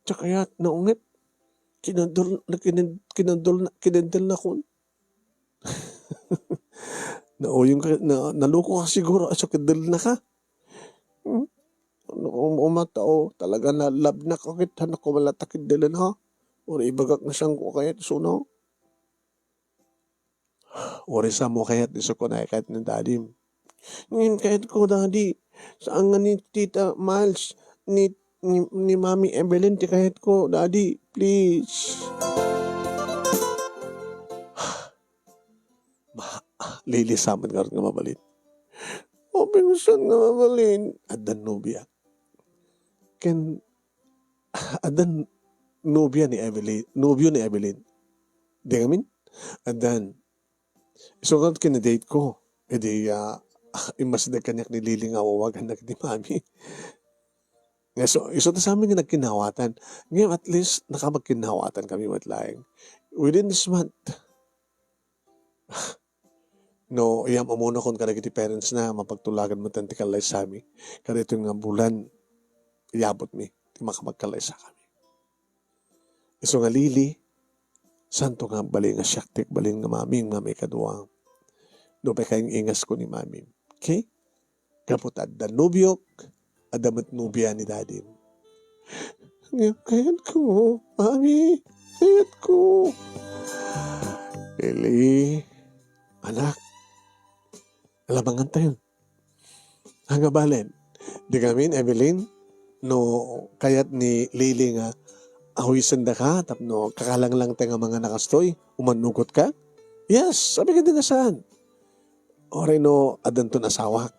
Diak kayat, naunget. Kinadul-, kinad-, kinadul-, kinadulnakon. Nauyong ka, na, naloko ka siguro, isu kinadulnaka. Hmm? Ano, um-, umata, o, talaga na love na ko ket, ano ko malata kinadulna, ha? Uray ibagak nga saanko kayat isuna. Uray saanmo kayat, isu ko nga kayat ni Daddy. Ngem kayatko, Daddy. Saan nga ni Tita Miles, ni, ni, ni Mami Evelyn ti kayatko, Daddy. Please. Ma-, Lily, saan man ngarud nga mabalin? Apay nga saan nga mabalin? Addan nobia. Ken, addan nobia ni Evelyn, nobio ni Evelyn. Di ngamin? Addan. Isu nga kinadate ko. Idi, ah, immasdek kaniak ni Lily nga awawagannak ni Mami. Nga isu, isu ta sa amin nga nagkinawatan. Ngayon, at least, nakapagkinawatan kami met laeng. Within this month, no, iyam-amonakon kadagiti parents na, mapagtulagan met ti kallaysami. Kada itoy nga bulan, iyabutmi ti makapagkallaysakami. Isu nga Lily, saanto nga agbalin nga siak ti agbalin nga maming nga maikadua. Nupay kaing-ingasko ni Mami. Okay? Gapu ta adda nobiok, adda met nobia ni Dadim. Ngem kayatko, Mami, kayatko. Lily, anak, alamangan tayo. Ania balen? Di ngamin, Evelyn, no kayat ni Lily nga awisendaka tapno kakalanglangta nga mangan a kastoy, umannugotka? Yes, sabi ka di nga saan. Uray no, addanton asawak.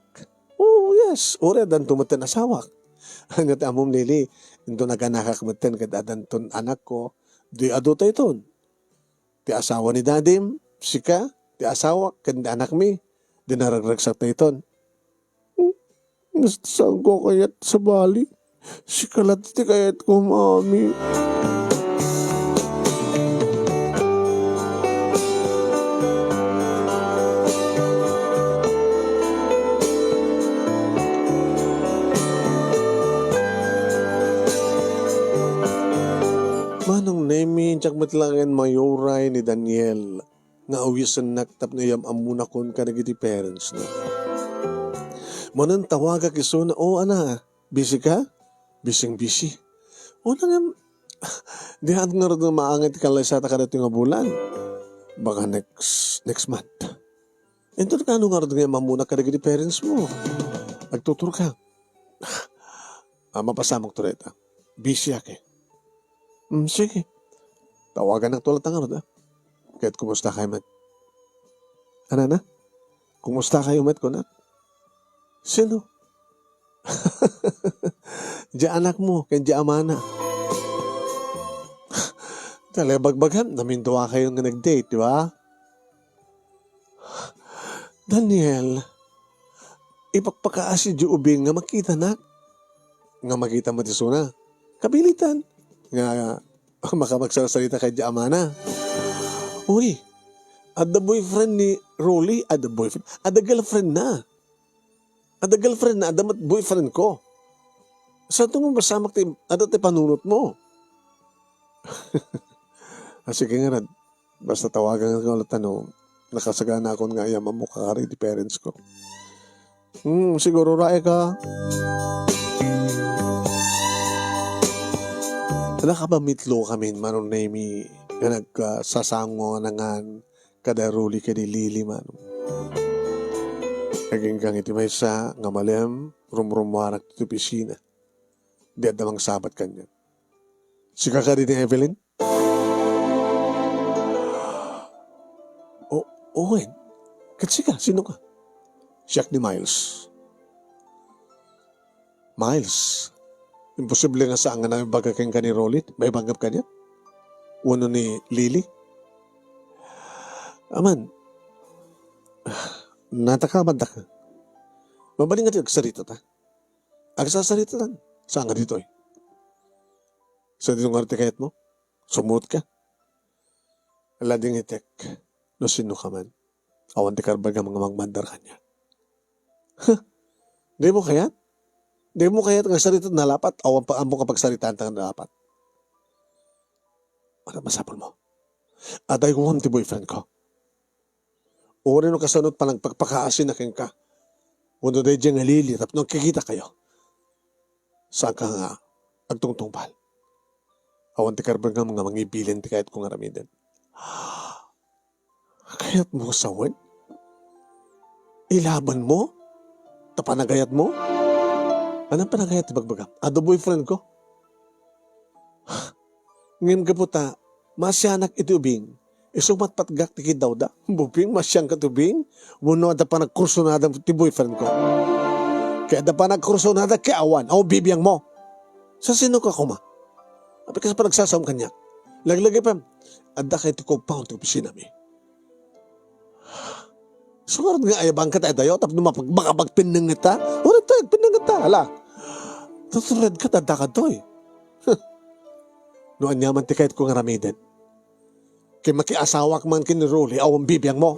Oh, yes, uray addanto metten asawak. Ania ti ammom, Lily, inton aganakak metten ket addanton anakko, di adu ta iton. Ti asawa ni Dadim, sika, ti asawak, ken ti anakmi, di naragragsakta iton. Hmm, basta saanko kayat, sabali. Sika latta ti kayatko, Mami. Manong Nemi, Met laeng mayuray ni Daniel nga awisennak tapno iyam-ammonakon kadagiti parents na. Manen tawagak isuna, "O, ana, busy ka?" "Busy-busy." "O, nangem, diak ngarud nga maangan ti kallaysata kadagitoy nga bulan. Baka next, next month." "Inton kaano ngarud nga iyam-ammonak kadagiti parents mo? Agtuturka." "Ah, mapasamak to dayta. Busy ak eh." "Hmm, sige. Tawagannak to latta ngarud, ah. Ket kumusta kayo met?" "Anana? Kumusta kayo met, kunak?" "Sino?" "Diay anak mo, ken diay amana." Talaga bagbagam, namindua kayo nga nag-date, di ba? "Daniel, ipakpakaasi diay ubing nga makitanak." "Nga makita met isuna?" "Kabilitan. Nga makapagsarsarita kay diay amana." "Uy, adda boyfriend ni Rolly, adda boyfriend, adda girlfriend na. Adda girlfriend na, adda met boyfriend ko. Saanto nga mapasamak ti, adda ti panunot mo?" "Ah, sige ngarud. Basta tawagannak latta no nakasaganakon nga iyam-ammok kadagiti parents ko." "Hmm, siguro raek a." Nakapamitlo kami ni Manong Nemy nga nagsasango nangan kada Rolly ken ni Lily, Manong. Aginggang iti maysa nga malem, rumrummuarak ti opisina. Di adda mangsabat kaniak. "Sika kadi ni Evelyn?" "O, wen. Ket sika, sino ka?" "Siak ni Miles." "Miles? Imposible nga saan nga naibaga kenka ni Rolly, maibanggap kaniak? Wenno ni Lily?" "Aman, natakamadda ka. Mabalin nga ti agsarita ta. Agsasarita ta. Saan nga ditoy? Sadino ngarud ti kayatmo? Sumuot ka. Ladingitek no sino ka man. Awan ti karbagam nga mangmandar kaniak." "Huh? Di mo kayat? Di mo kayat nga agsarita ta lapat? Awan pa, ammok a pagsaritaan ta lapat." "Ano masapul mo? Adda awan ti boyfriend ko. Uray no kasano ti panagpakpakaasina kenka wenno daydiay nga Lily tapno agkikita kayo, saanka nga agtungtungpal? Awan ti karbagam nga mangibilin ti kayatko nga aramiden." "Kayatmo sawen? Ilaban mo ta panagayat mo?" "Anong panagayat ti bagbagam? Adda boyfriend ko." "Ngem gapu ta maasianak iti ubing, isu matpatgak ti kiddawda." "Ubing, maasianka iti ubing? Wenno adda panagkursunada ti boyfriend ko? Ket adda panagkursunada ket awan, awan bibiangmo. Sa sino ka koma? Apay ka sa panagsasaom kaniak? Laglagipen, adda kay ti compound ti opisinami." "Isu ngarud nga ayabangka ta adayo tapno mapag-, makapagpinnenget ta? Uray ta, agpinnenget ta, ala. Tutured ka, adda kadtoy. No aniaman ti kayatko nga aramiden, ket makiasawak man ken ni Rolly, awan bibiangmo.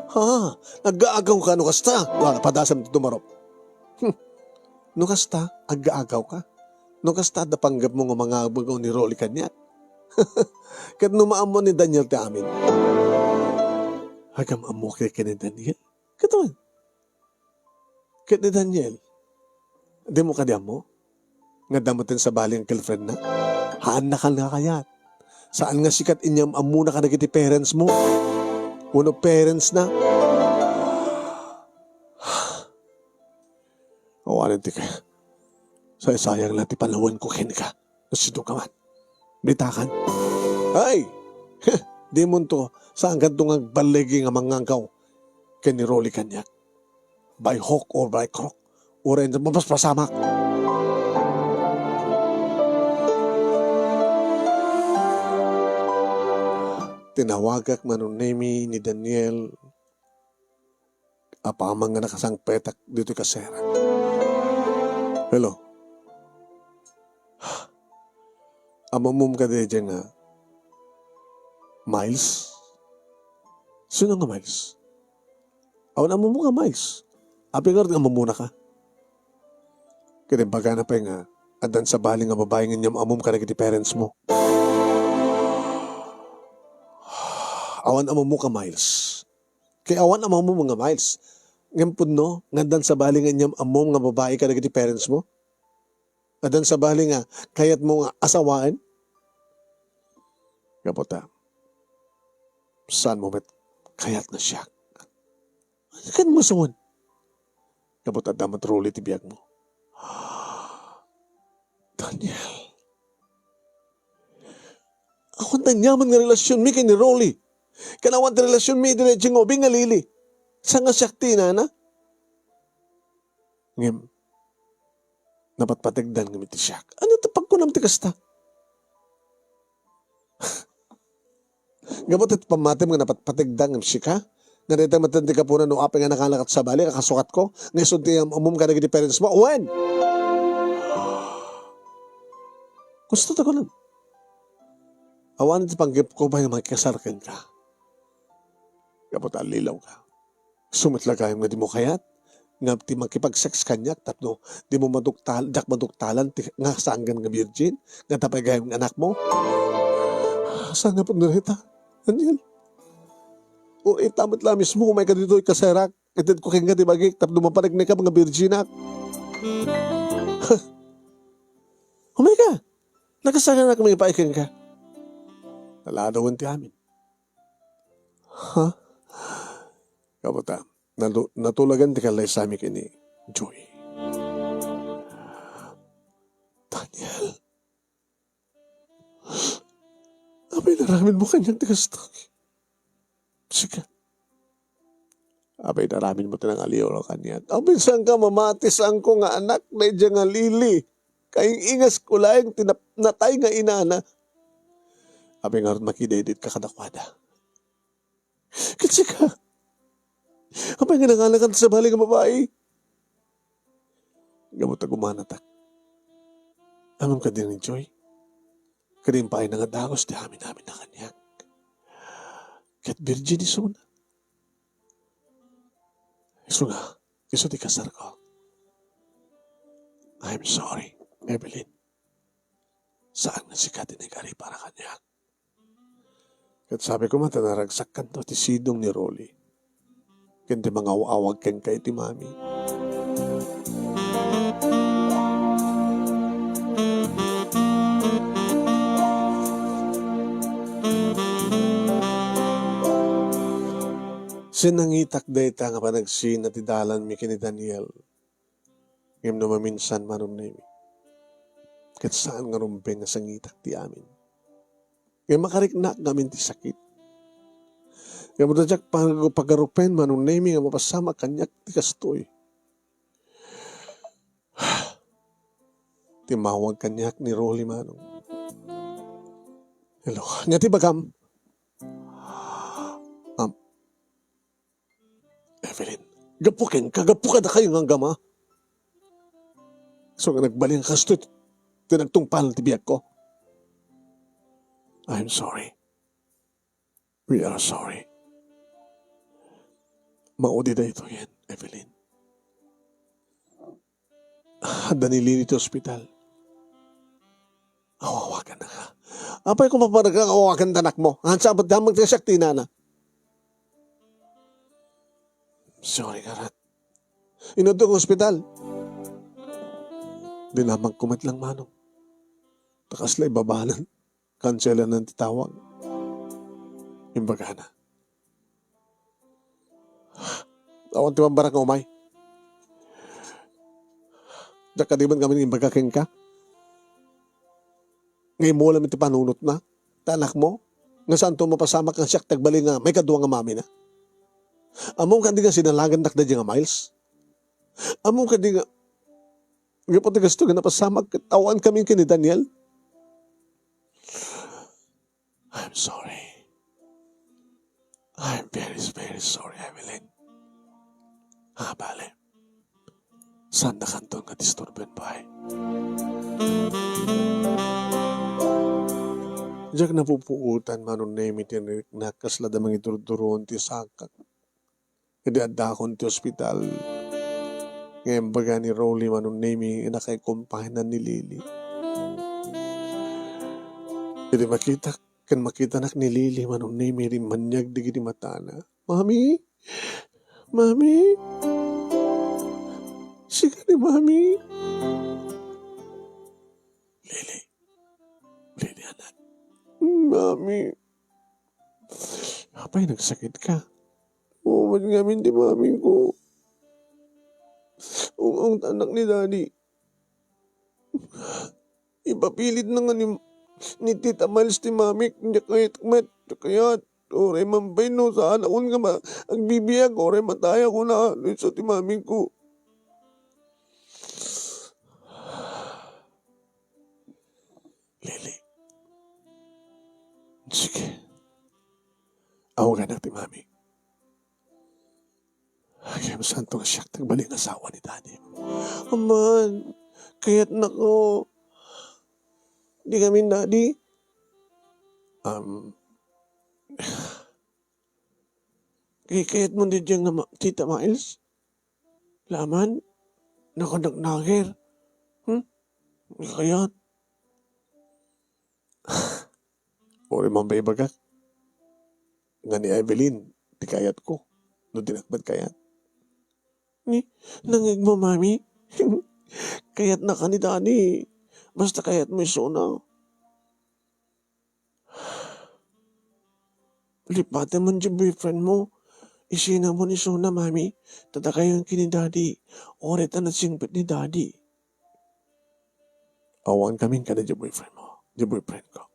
Ha? Aggaagaw ka no kasta? Wala, padasem ti dumarup." "Hmm. No kasta, aggaagaw ka. No kasta, adda panggepmo nga mangabagaw ni Rolly kaniak. Ket no maammo ni Daniel ti amin." "Agam-ammo kay ken ni Daniel? Ket wen, ket ni Daniel, dimo kadi ammo nga adda met ti sabali nga girlfriend na? Haanna kan nga kayat. Saan nga sika ti inyam-ammona kadagiti parents mo wenno parents na?" "Awanen ti kaya. Saysayang la ti panawenko kenka. Sino ka man? Bitakan." "Ay! Dimonto, saankanto nga agballigi nga mangngangkaw ken ni Rolly kaniak. By hook or by crook, uray mapaspasamak." Tinawagak, Manong Nemy, ni Daniel apaman nga nakasangpetak ditoy kaserak. "Hello? Ammom kadi daydiay nga Miles?" "Sino nga Miles? Awan ammom nga Miles. Apay ngarud nga ammonaka?" "Ket imbagana pay nga addan sabali nga babai nga inyam-ammom kadagiti parents mo." awan ammom a miles. Kay awan ammom nga miles. Ngem pudno, nga addan sabali nga inyam-ammom nga babai kadagiti parents mo? Addan sabali nga kayatmo nga asawaen? Gapu ta, saanmo met kayat nga siak. Ken masawan. Gapu ta adda met Rolly ti biagmo. Daniel. Awan ti aniaman nga relasionmi ken ni Rolly. Ken awan ti relasionmi iti daytoy nga ubing nga Lily. Saan nga siak ti inana? Ngem, napatpategdan ngamin ti siak. Ania ti pagkunam ti kasta? Gapu ti pammatim nga napatpategda ngem sika? Nga dayta met ti gapuna no apay nga nakalakat sabali a kasukatko? Nga isu ti am-, ammom kadagiti parents mo? Wen! Gusto ta kunan. Awan ti panggepko pay nga makikasar kenka. Gapu ta allilawka. Isu met la gayam nga dimo kayat nga ti makipag-sex kaniak tapno dimo maduktal-, diak maduktalan ti, nga sanggan nga virgin, nga ta pay gayam nga anakmo? Saan nga pudno dayta, Daniel? O, ita met la mismo, umayka ditoy, kasarak. Itedko kenka ti bagik tapno maparikneka nga virginak. Umayka. Nakasanganak nga ipaay kenka. Naladawen ti amin. Ha? Gapu ta, nalu-, natulagan ti kallaysami ken ni Joy. Daniel, apay inaramidmo kaniak ti kasta? Sika. Apay inaramidmo ti nangaliw kaniak? Apay saanka mamati, saanko nga anak daydiay nga Lily? Kaing-ingasko laeng ti nap-, natay nga inana. Apay ngarud makidayditka kadakuada? Ket sika, apay nga nangalakan ti sabali nga babai? Gapu ta gumanatak. Ammom kadi ni Joy? Kadi pay nga dagus ti amin-amin a kaniak. Ket virgin isuna. Isu nga, isu ti kasarko. I'm sorry, Evelyn. Saan nga sika ti nagari para kaniak. Ket sabi ko man ta naragsakkanto ti sidong ni Rolly ken ti mangaw-awag kenka iti mami. Sinangitak dayta nga panagsina ti dalanmi ken ni Daniel. Ngem no maminsan, Manong Nemi, ket saan nga rumbeng nga sangitak ti amin. Ngem makariknak ngamin ti sakit. Ngem no diak pag-, pagarupen, Manong Nemi, nga mapasamak kaniak ti kastoy. Timmawag kaniak ni Rolly, Manong. Hello. Ania ti ibagam? Am, Evelyn, gapu kenka, gapu kadakayo nga agama. Isu nga nagbalin kastoy ti nagtungpal ti biagko. I'm sorry. We are sorry. Maudi daytoyen, Evelyn. Adda ni Lily ti ospital. Aw-awaganka. Apay koma papanagka nga awagan ti anakmo? Haan sa abat damag ti siak ti inana. Sorry, karat. Inudto nga ospital. Dinamagko met lang, Manong. Ta kasla ibabanan. Kanselanan ti tawag. Imbagana. Awan ti mabbarak nga umay. Diak kadi met ngamin imbaga kenka nga immula met ti panunotna, ta anakmo, nga saanto mapasamak nga siak ti agbalin nga maikadua nga mamina. Ammom kadi nga sinalagannak daydiay nga Miles? Ammom kadi nga, nga pati gasto nga napasamak ket awankami ken ni Daniel? I'm sorry. I'm very, very sorry, Evelyn. Ah, bale. Saannakanto nga disturben pay. Diak napupuotan, Manong Nemi, ti nariknak kasla da mangidurduruon ti sakak. Idi addakon ti ospital, nga imbaga ni Rolly, Manong Nemi, nga naka-accompany-na ni Lily. Idi makitak, ken makitanak ni Lily Manong Nemi rimmaniag dagiti matana. "Mami? Mami? Sika ni Mami?" "Lily. Lily, anak." "Mami." "Apay, nagsakitka?" "Oo, met ngamin ti mamiko. Ung-ungtanak ni Daddy. Ipapilitna nga ni, ni Tita Miles ti mamik. Diak kayat met, diak kayat. Uray man pay no saanakon nga ma-, agbibiag, uray matayakon a, no isu ti mamiko." "Lily. Sige. Awagannak ti mami. Agayam santo nga siak ti agbalin nga asawa ni Daddy." "Aman, kayatnaka. Di ngamin, Daddy." "Um, kay-, kayatmo diay nga ma-, Tita Miles? Laman, nakanagnager. Hmm? Di kayat." "Uray man pay ibagak nga ni Evelyn ti kayatko, no dinak met kayat." "Ni, nangngegmo, Mami. Kayatnaka ni Daddy. Basta kayatmo isuna." "Lipatem man diay boyfriend mo. Isinamon isuna, Mami. Ta dakayon ken ni Daddy. Uray ta nasingpet ni Daddy." "Awan kamin kada diay boyfriend mo, diay boyfriend ko.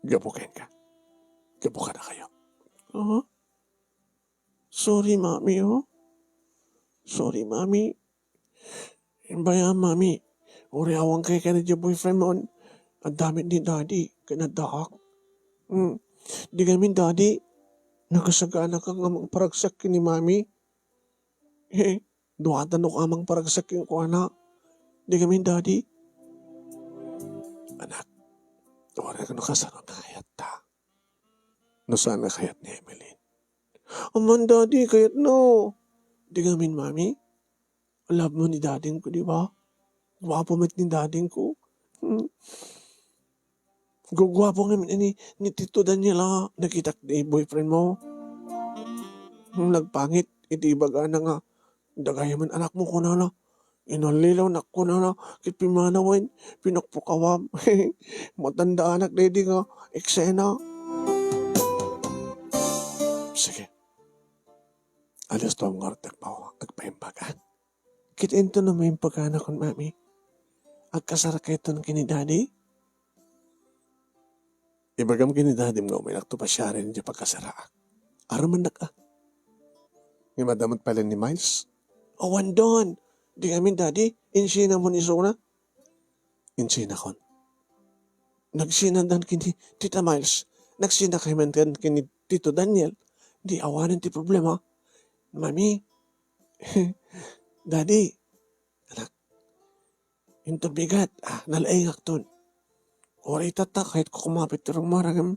Gapu kenka. Gapu kadakayo." "Ah? Sorry, Mami, oh. Sorry, Mami. Imbay a, Mami, uray awan kay ken diay boyfriend mo, adda met ni Daddy ken addaak. Hmm. Di ngamin, Daddy, nakasaganaka nga mangparagsak ken ni Mami. Eh, duatan no ka mangparagsak kenkuana. Di ngamin, Daddy." "Anak, uray no kasano ti kayatta. No saan nga kayat ni Evelyn?" "Aman, Daddy, kayatna. Di ngamin, Mami. Love mo ni Daddy ko, di ba? Guapo met ni Daddy ko. Hmm. Guguapo ngamin ni, ni Tito Daniel, a. Nakitak ti boyfriend mo. Hmm, nagpangit iti ibagana nga dakayo met anakmo, kunana. Inallilawnak, kunana, ket pimmanawen, pinukpukawam. Matandaanak daydi nga eksena." "Sige. Alisto nga agpa-, agpaimbag, ah. Ket inton no maimbagana kon Mami, agkasarakayton ken ni Daddy?" "Ibagam ken ni Daddy nga umaynakto pasiaren idiay pagkasaraak. Arumennak, ah." "Ngem adda met pay laeng ni Miles?" "Awan don. Di ngamin, Daddy, insinamon isuna." "Insinakon?" "Nagsinandan ken ni Tita Miles. Nagsinakayo met ken ni Tito Daniel. Di awanen ti problema. Mami." "Daddy, anak, inton bigat, ah, nalaingakton. Uray tatta, kayatko kumapit ti rummuar, ngem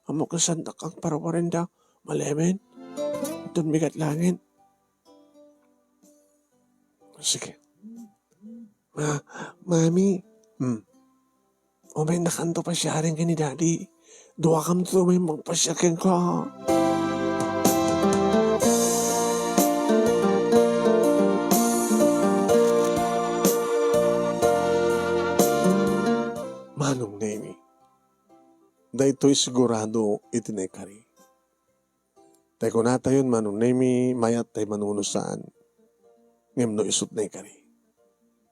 ammok nga saandak a parwarinda. Malemen. Inton bigat laengen." "Sige. Ma-, Mami." "Hmm." "Umaynakanto pasiaren ken ni Daddy. Duakamto met mangpasiar kenka." Manong Nemi, daytoy sigurado iti naikari. Tay kunatayon, Manong Nemi, mayat tay manunusaan. Ngem no isut' naikari,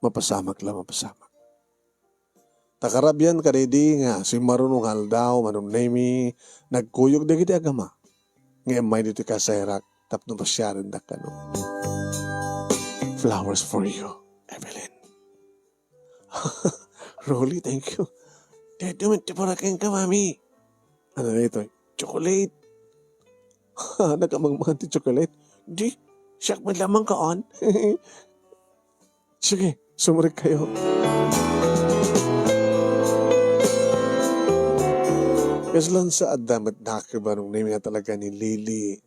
mapasamak la, mapasamak. Ta karabian kadaydi nga simmaruno nga aldaw, Manong Nemi, nagkuyog dagiti agama nga immay ditoy kasarak tapno pasiarendak kano. Flowers for you, Evelyn. Rolly, thank you. Daytoy met ti para kenka, Mami. Ano daytoy? Chocolate. Nakamangmangan ti chocolate. Di, siak met la mangkaan. Sige, sumrekkayo. Kasla sa adda met dakkel, Manong Nemi, nga talaga ni Lily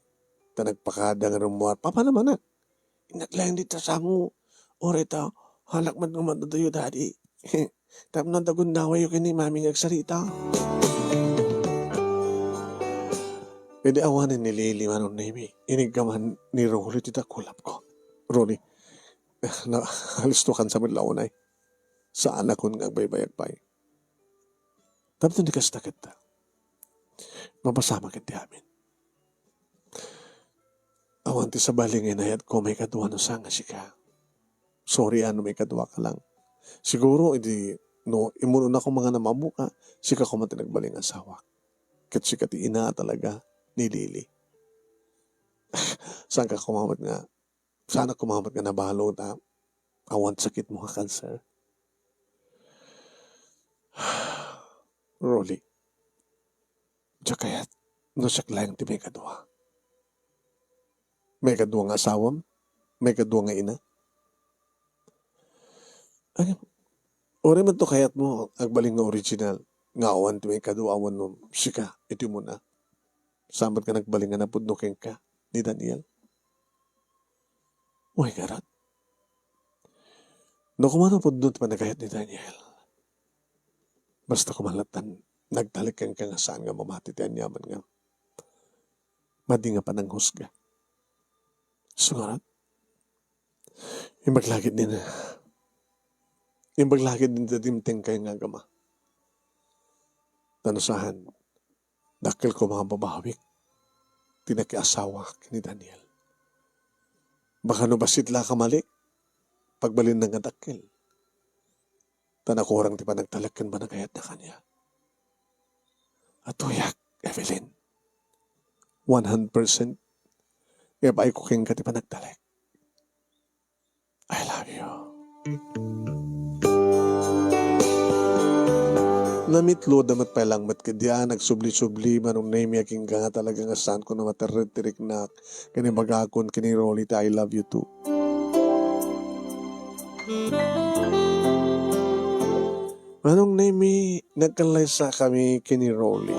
ta nagpakada nga rummuar. Papanamanak. Innak laeng dita sango. Uray ta, halak met nga madadayo, Daddy. Tapno adda gundawayyo ken ni Mami nga agsarita. Idi awanen ni Lily, Manong Nemy, iniggaman ni Rolly ti dakulapko. Rolly, na, alistokan sa met la unay. Saanakon nga agbaybayag pay. Tapno di kasta ket, mapasamak iti amin. Awan ti sabali nga inayatko maikadua no saan nga sika. Sorry a no maikadua ka lang. Siguro, idi, no, imunonako mangan a maammoka, sika koma ti nagbalin nga asawak. Ket sika ti ina talaga ni Lily. Saanka koma met nga, saanak koma met nga nabalo ta awan sakitmo nga cancer. Rolly, diak kayat no siak laeng ti maikadua. Maikadua nga asawam, maikadua nga ina. Ay, uray man to kayatmo, agbalin nga original, nga awan ti maikadua wenno sika, iti umuna. Saan met nga nagbalin nga napudno kenka ni Daniel. Uy, ngarud. No koma napudno ti panagayat ni Daniel, basta koma latta nagtalek kenka nga saan nga mamati ti aniaman nga madi nga pananghusga. Isu ngarud, imbag la ketdin, imbag la ketdin ti dimtengkay nga agama. Ta no saan, dakkel koma nga babawik ti nakiasawa ken ni Daniel. Baka no bassit la a kamalik, pagbalinna nga dakkel. Ta nakurang ti panagtalek ken panagayatna kaniak. Atuyak, Evelyn. One hundred percent. Ibaonko kenka ti panagtalek. I love you. Namitlo da met pay lang met ket dia, nagsubli-subli, Manong Nemy, agingga nga talaga nga saanko a materred ti riknak ken ibagakon ken ni Rolly ti I love you too. Manong Nemy, nagkallaysakami ken ni Rolly.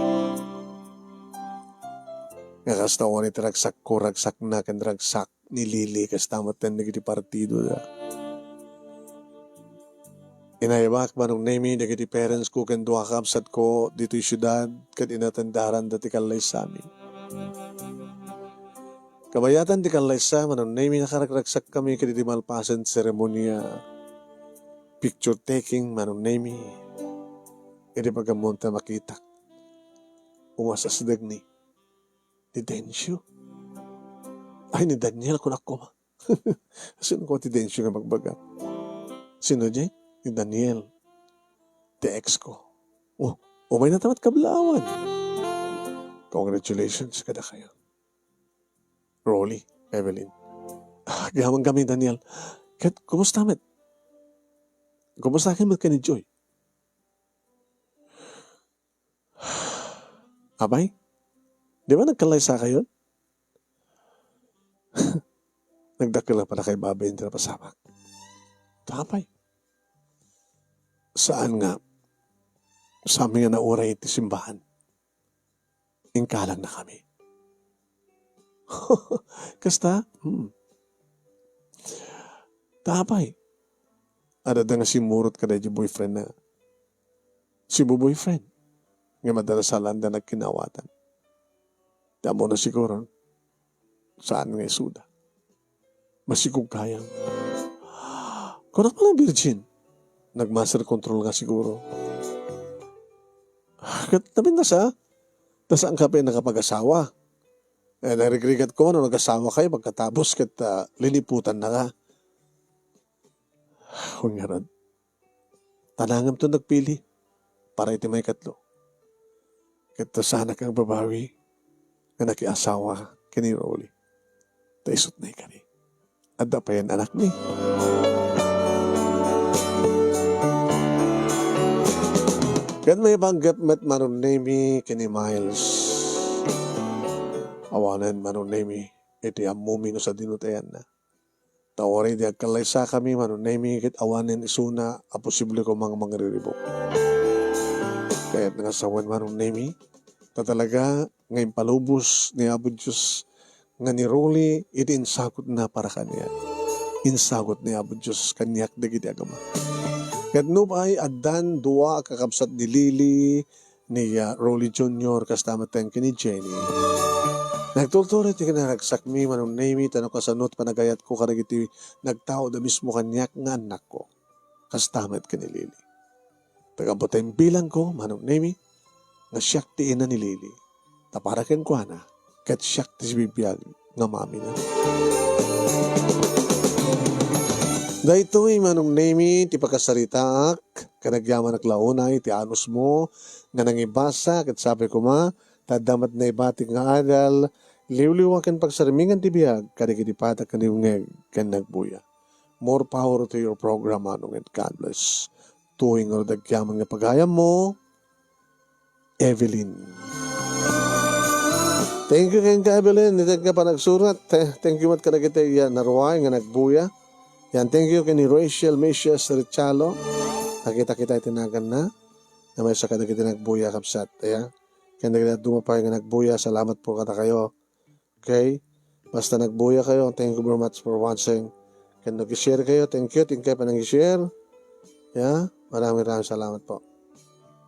Nga kasta unay ti ragsakko, ragsakna, ken ragsak ni Lily, kasta met dagiti partidoda. Inayabak, Manong Nemy, dagiti parents ko ken dua a kabsatko ditoy siudad ket inatendaranda ti kallaysami. Kabayatan ti kallaysa, Manong Nemy, nakaragsakkami kadagiti malpasen seremonia, picture taking, Manong Nemy. Idi pagammon ta makitak, umasasdegmi ni Dencio. Ay, ni Daniel, kunak koma. Sino ko ti Dencio nga magbaga? Sino diay? Ni Daniel. Ti ex ko. Oh, umay na ta met kablaawan. Congratulations kadakayo. Rolly, Evelyn. Ah, agyamankami, Daniel. Ket, kumusta met? Kumusta ket met ken ni Joy? Apay, di ba nagkallaysakayon? Nagdakkel a panakaibabain ti napasamak. Apay, saan nga, saanmi nga nauray iti simbahan. Inkalangnakami. Kasta? Hmm. Apay, adda nga simmurot kadaydi boyfriend na. Sibu boyfriend. Nga madala saan da nagkinawatan. Ti ammona siguro, saan nga isuda. Masikog gayam. Kunak pala virgin. Nag-master control nga siguro. Ket napintas a, ta saan ka pay nakapag-asawa. Eh, narigrigat ko no nag-asawa kayo pagkatapos ket, ah, liniputan na ka. Wen ngarud, tanangemto nagpili para iti maikatlo. Ket ta saanak nga agbabawi nga nakiasawa ken ni Rolly. Ta isut' na ikari. Adda payen anakmi. Ket maipanggep met Manong Nemy ken ni Miles. Awanen Manong Nemy iti ammomi no sadino ti ayanna. Ta uray di agkallaysakami, Manong Nemy, ket awanen isuna a posible koma nga mangriribuk. Kayat nga sawen, Manong Nemy, ta talaga nga impalubos ni Apo Dios nga ni Rolly iti insagutna para kaniak. Insagut ni Apo Dios kaniak dagiti agama. Ket nupay addan dua a kakabsat ni Lily, ni, ah, Rolly Junior, kasta met ken ni Jenny. Nagtultuloy ti kinaragsakmi, Manong Nemy, ta no kasano ti panagayatko kadagiti nagtaud a mismo kaniak nga annakko. Kasta met ken ni Lily. Taga-Buteng Bilang ko, Manong Nemy, nga siak ti ina ni Lily. Ta para kenkuana, ket siak ti sibibiag nga mamina. Daytoy, Manong Nemy, ti pakasaritaak, ket agyamanak la unay ti anusmo nga nangibasa, ket sapay koma, ta adda met naibatik nga adal, liwliwa ken pagsarmingan ti biag kadagiti padana nga nangngeg ken nagbuya. More power to your program, Manong, and God bless. Tuloy nga rudagyaman nga pagayammo, Evelyn. Thank you kenka, Evelyn. Iti nga panagsurat. Te-, thank you met kadagiti, ya, naruay nga nagbuya. Yan, thank you ken ni Rachel Mesias Richalo. Nakita kita iti naganna. Nga maysa kadagiti nagbuya, kabsat. Ya. Ken dagiti adu pay nga nagbuya, salamat po kadakayo. Okay? Basta nagbuya kayo, thank you very much for watching. Ken nag-share kayo, thank you, thank you pa nang-share. Ya, maraming, maraming salamat po.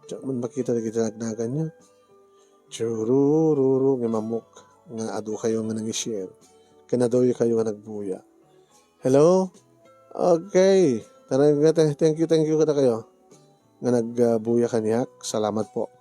Diak man makita dagiti nagnagan nyo. Churururu, nga mamok, nga adu kayo nga nang-share. Ken adu kayo nga nagbuya. Hello? Okay. Tara, nga te-, thank you, thank you kadakayo. Nga nagbuya kaniak. Salamat po.